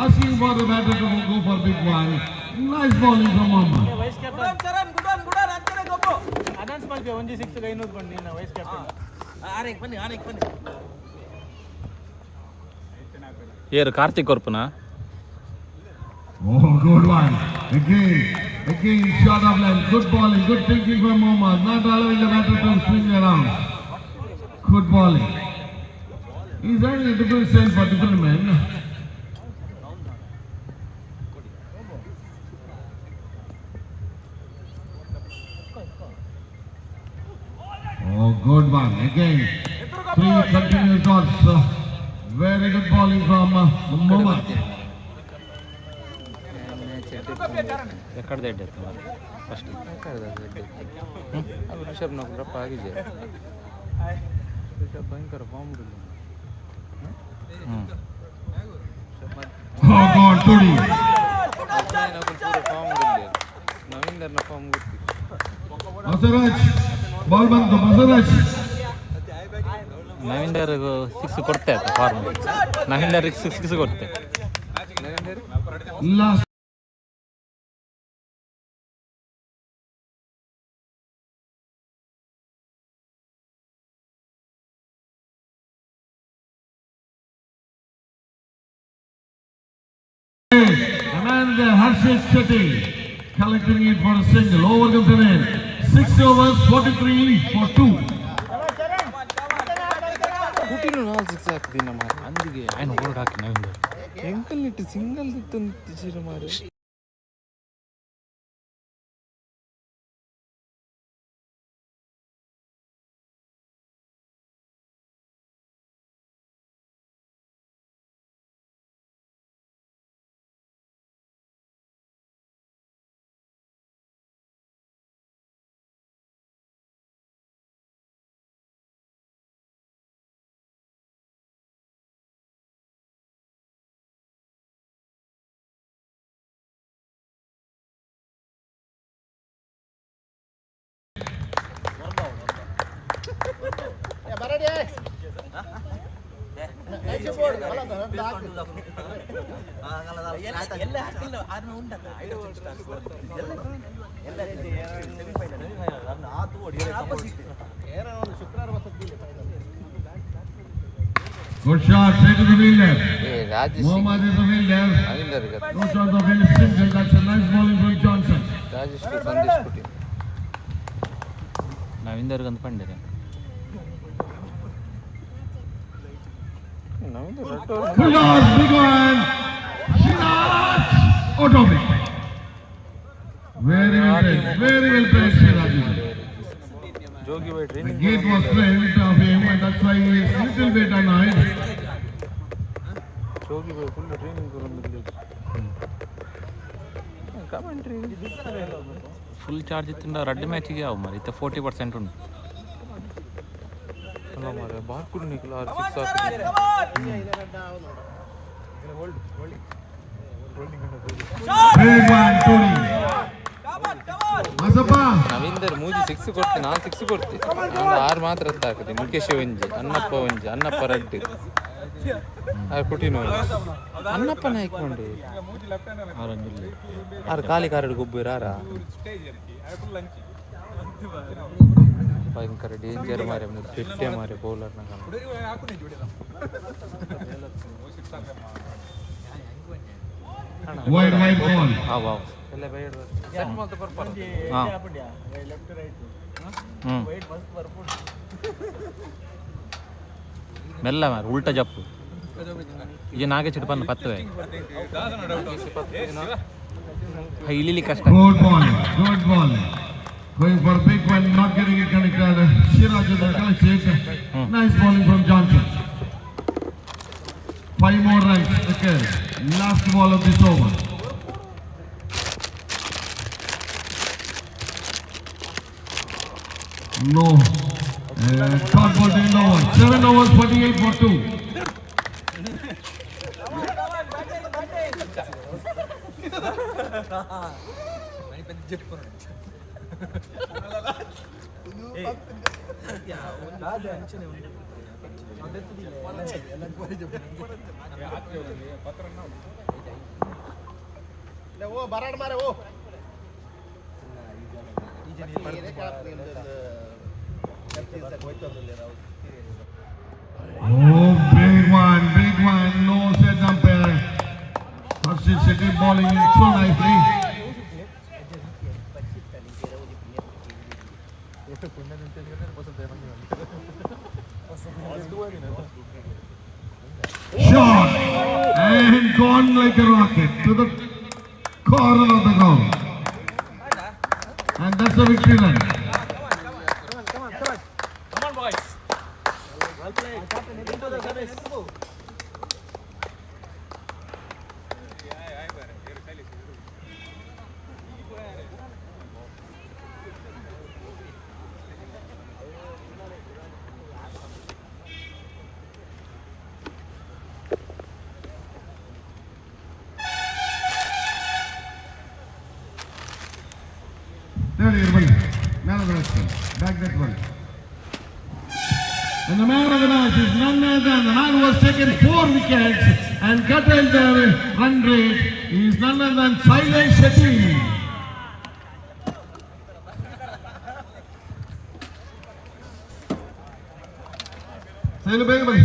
Asking for the batter to go for big one. Nice bowling from Mohammad. Vice captain announce ಮಲ್ಪೆ ಒಂಜಿ six ಐನೂರು ಬಂದು ನಿನ್ನ vice captain. ಏರು ಕಾರ್ತಿಕ್ ಕೊರ್ಪುನ? good one. Again, again, short of length. Good bowling, good thinking from Mohammad. Not allowing the batter to swing around. Good bowling. He's having a different sense for different men. Oh, good one. Again, three continuous dots. Very good bowling from Mohammad. Match ಎಕ್ಕಡ್ದ ಎಡ್ಡೆ ಇತ್ತು ಮಾರ್ರೆ first. ಅದು ರಿಷಬ್ ನೌಕರಪ್ಪ ಆಗಿದೆ. ರಿಷಬ್ ಭಯಂಕರ form. ಹ್ಞೂ. Oh, God, Todi. ಪೂರ form ನವೀಂದರ್ನ form ಗೊತ್ತಿತ್ತು. Basaraj. Ball ಬಂತು ಬಸವರಾಜ್. ನವೀಂದರ್ ಸಿಕ್ಸ್ ಕೊಡ್ತೆ ಆಯ್ತಾ? ಫಾರ್ಮ್ ನವೀಂದರ್ ಸಿಕ್ಸ್ ಸಿಕ್ಸ್ ಕೊಡ್ತೆ. ನವೀಂದರ್. Last. And Harshit Shetty collecting it for a single. Over comes an end. 6 overs, 43 for 2. ಕುಟಿನು ನಾಲ್ ಸಿಕ್ಸ್ ಹಾಕ್ತೀನಿ ಮಾರೆ. ಅಂದಿಗೆ ಆಯ್ನ ಓಡ್ ಹಾಕಿ ನವೀಂದರ್. ಎಂಕಲ್ ಇಟ್ಟು ಸಿಂಗಲ್ ಇತ್ತು ಮಾರೆ. ಎಲ್ಲ ಹಾಕಿಲ್ಲ ಆದ್ನ ಉಂಟಲ್ಲ. ಎಲ್ಲ semifinal opposite. Good shot, straight to the fielder. ಏ Rajesh. Mohammad is the fielder. Navinder. No chance of any single. That's a nice bowling from Johnson. Rajesh Sandesh ಕುಟಿ. ನವೀಂದರ್ಗಂತ ಪಂಡಿರೆ. ನವೀಂದರ್. Full toss, big one. Shiraj. Automatic. Very well played. Very well played, Shiraj. Jogi by The training. gate was closed of him and that's why he is little bit annoyed. Jogi by full training ಕೊರೊಂದಿಲ್ಲ commentary. Full charge ಇತ್ತಿಂದ ರಡ್ಡು ಮ್ಯಾಚಿಗೆ ಯಾವ ಮಾರಿ ಇತ್ತ 40% ಉಂಟು. ಅಲ್ಲ ಮಾರೆ, ಬಾರ್ಕುಡು ನಿಕ್ಲು ಆರು six ಹಾಕಿದೆ. Big one, Tony. Masappa. Navinder ಮೂಜಿ six ಕೊಡ್ತೀನಿ, ನಾನು ಸಿಕ್ಸ್ ಕೊಡ್ತೀನಿ. ನಾನು ಆರು ಮಾತ್ರ ಹಾಕುತ್ತೆ. ಮುಖೇಶ್ ಒಂಜಿ, ಅನ್ನಪ್ಪ ಒಂಜಿ, ಅನ್ನಪ್ಪ ರಡ್ಡು, ಆರು ಕುಟಿನ ಒಂಜಿ. ಅನ್ನಪ್ಪ ನಾಯ್ಕ ಉಂಡು. ಆರೊಂಜಿಲ್ಲ. ಆರು ಖಾಲಿ ಕಾರಡು ಗೊಬ್ಬರ ಆರ ಭಯಂಕರ ಡೇಂಜರ್ ಮಾರೆ, ಪೆಟ್ಟೆ ಮಾರೆ ಬೌಲರ್ನ. Wide, wide ball. ಹಾಂ ವಾವ್. ಎಲ್ಲ ಸೆಟ್ ಮಾತ್ರ ಪರ್ಪಲ್. ಹಾಂ. Left right. ಹ್ಞೂ. ವೈಟ್ ಮಸ್ತ್ ಬರ್ಪುಂಡು. ಮೆಲ್ಲ ಮಾರ ಉಲ್ಟ ಜಪ್ಪು ಈ ನಾಗೆ ಚಿಟ್ಟು ಪನ್ನ ಪತ್ತುವೆ ಇಳಿಲಿ ಕಷ್ಟ. Good ball. Good ball. Going for a big one, not getting it connected. Shiraj collects it. Nice bowling from Johnson. Five more runs. Okay. Last ball of this over. No. Dot ball to end over. 7 overs, 48 for 2. Oh, big one, big one. No set umpire. Harshit Sachin Shetty bowling so nicely. Shot and gone like a rocket to the corner of the ground. And that's a victory run. Third year, man of the match. Back that one. And the man of the match is none other than the man who has taken four wickets and cut the run rate is none other than Sailesh Shetty. Sailu ಬೇಗ ಬನ್ನಿ.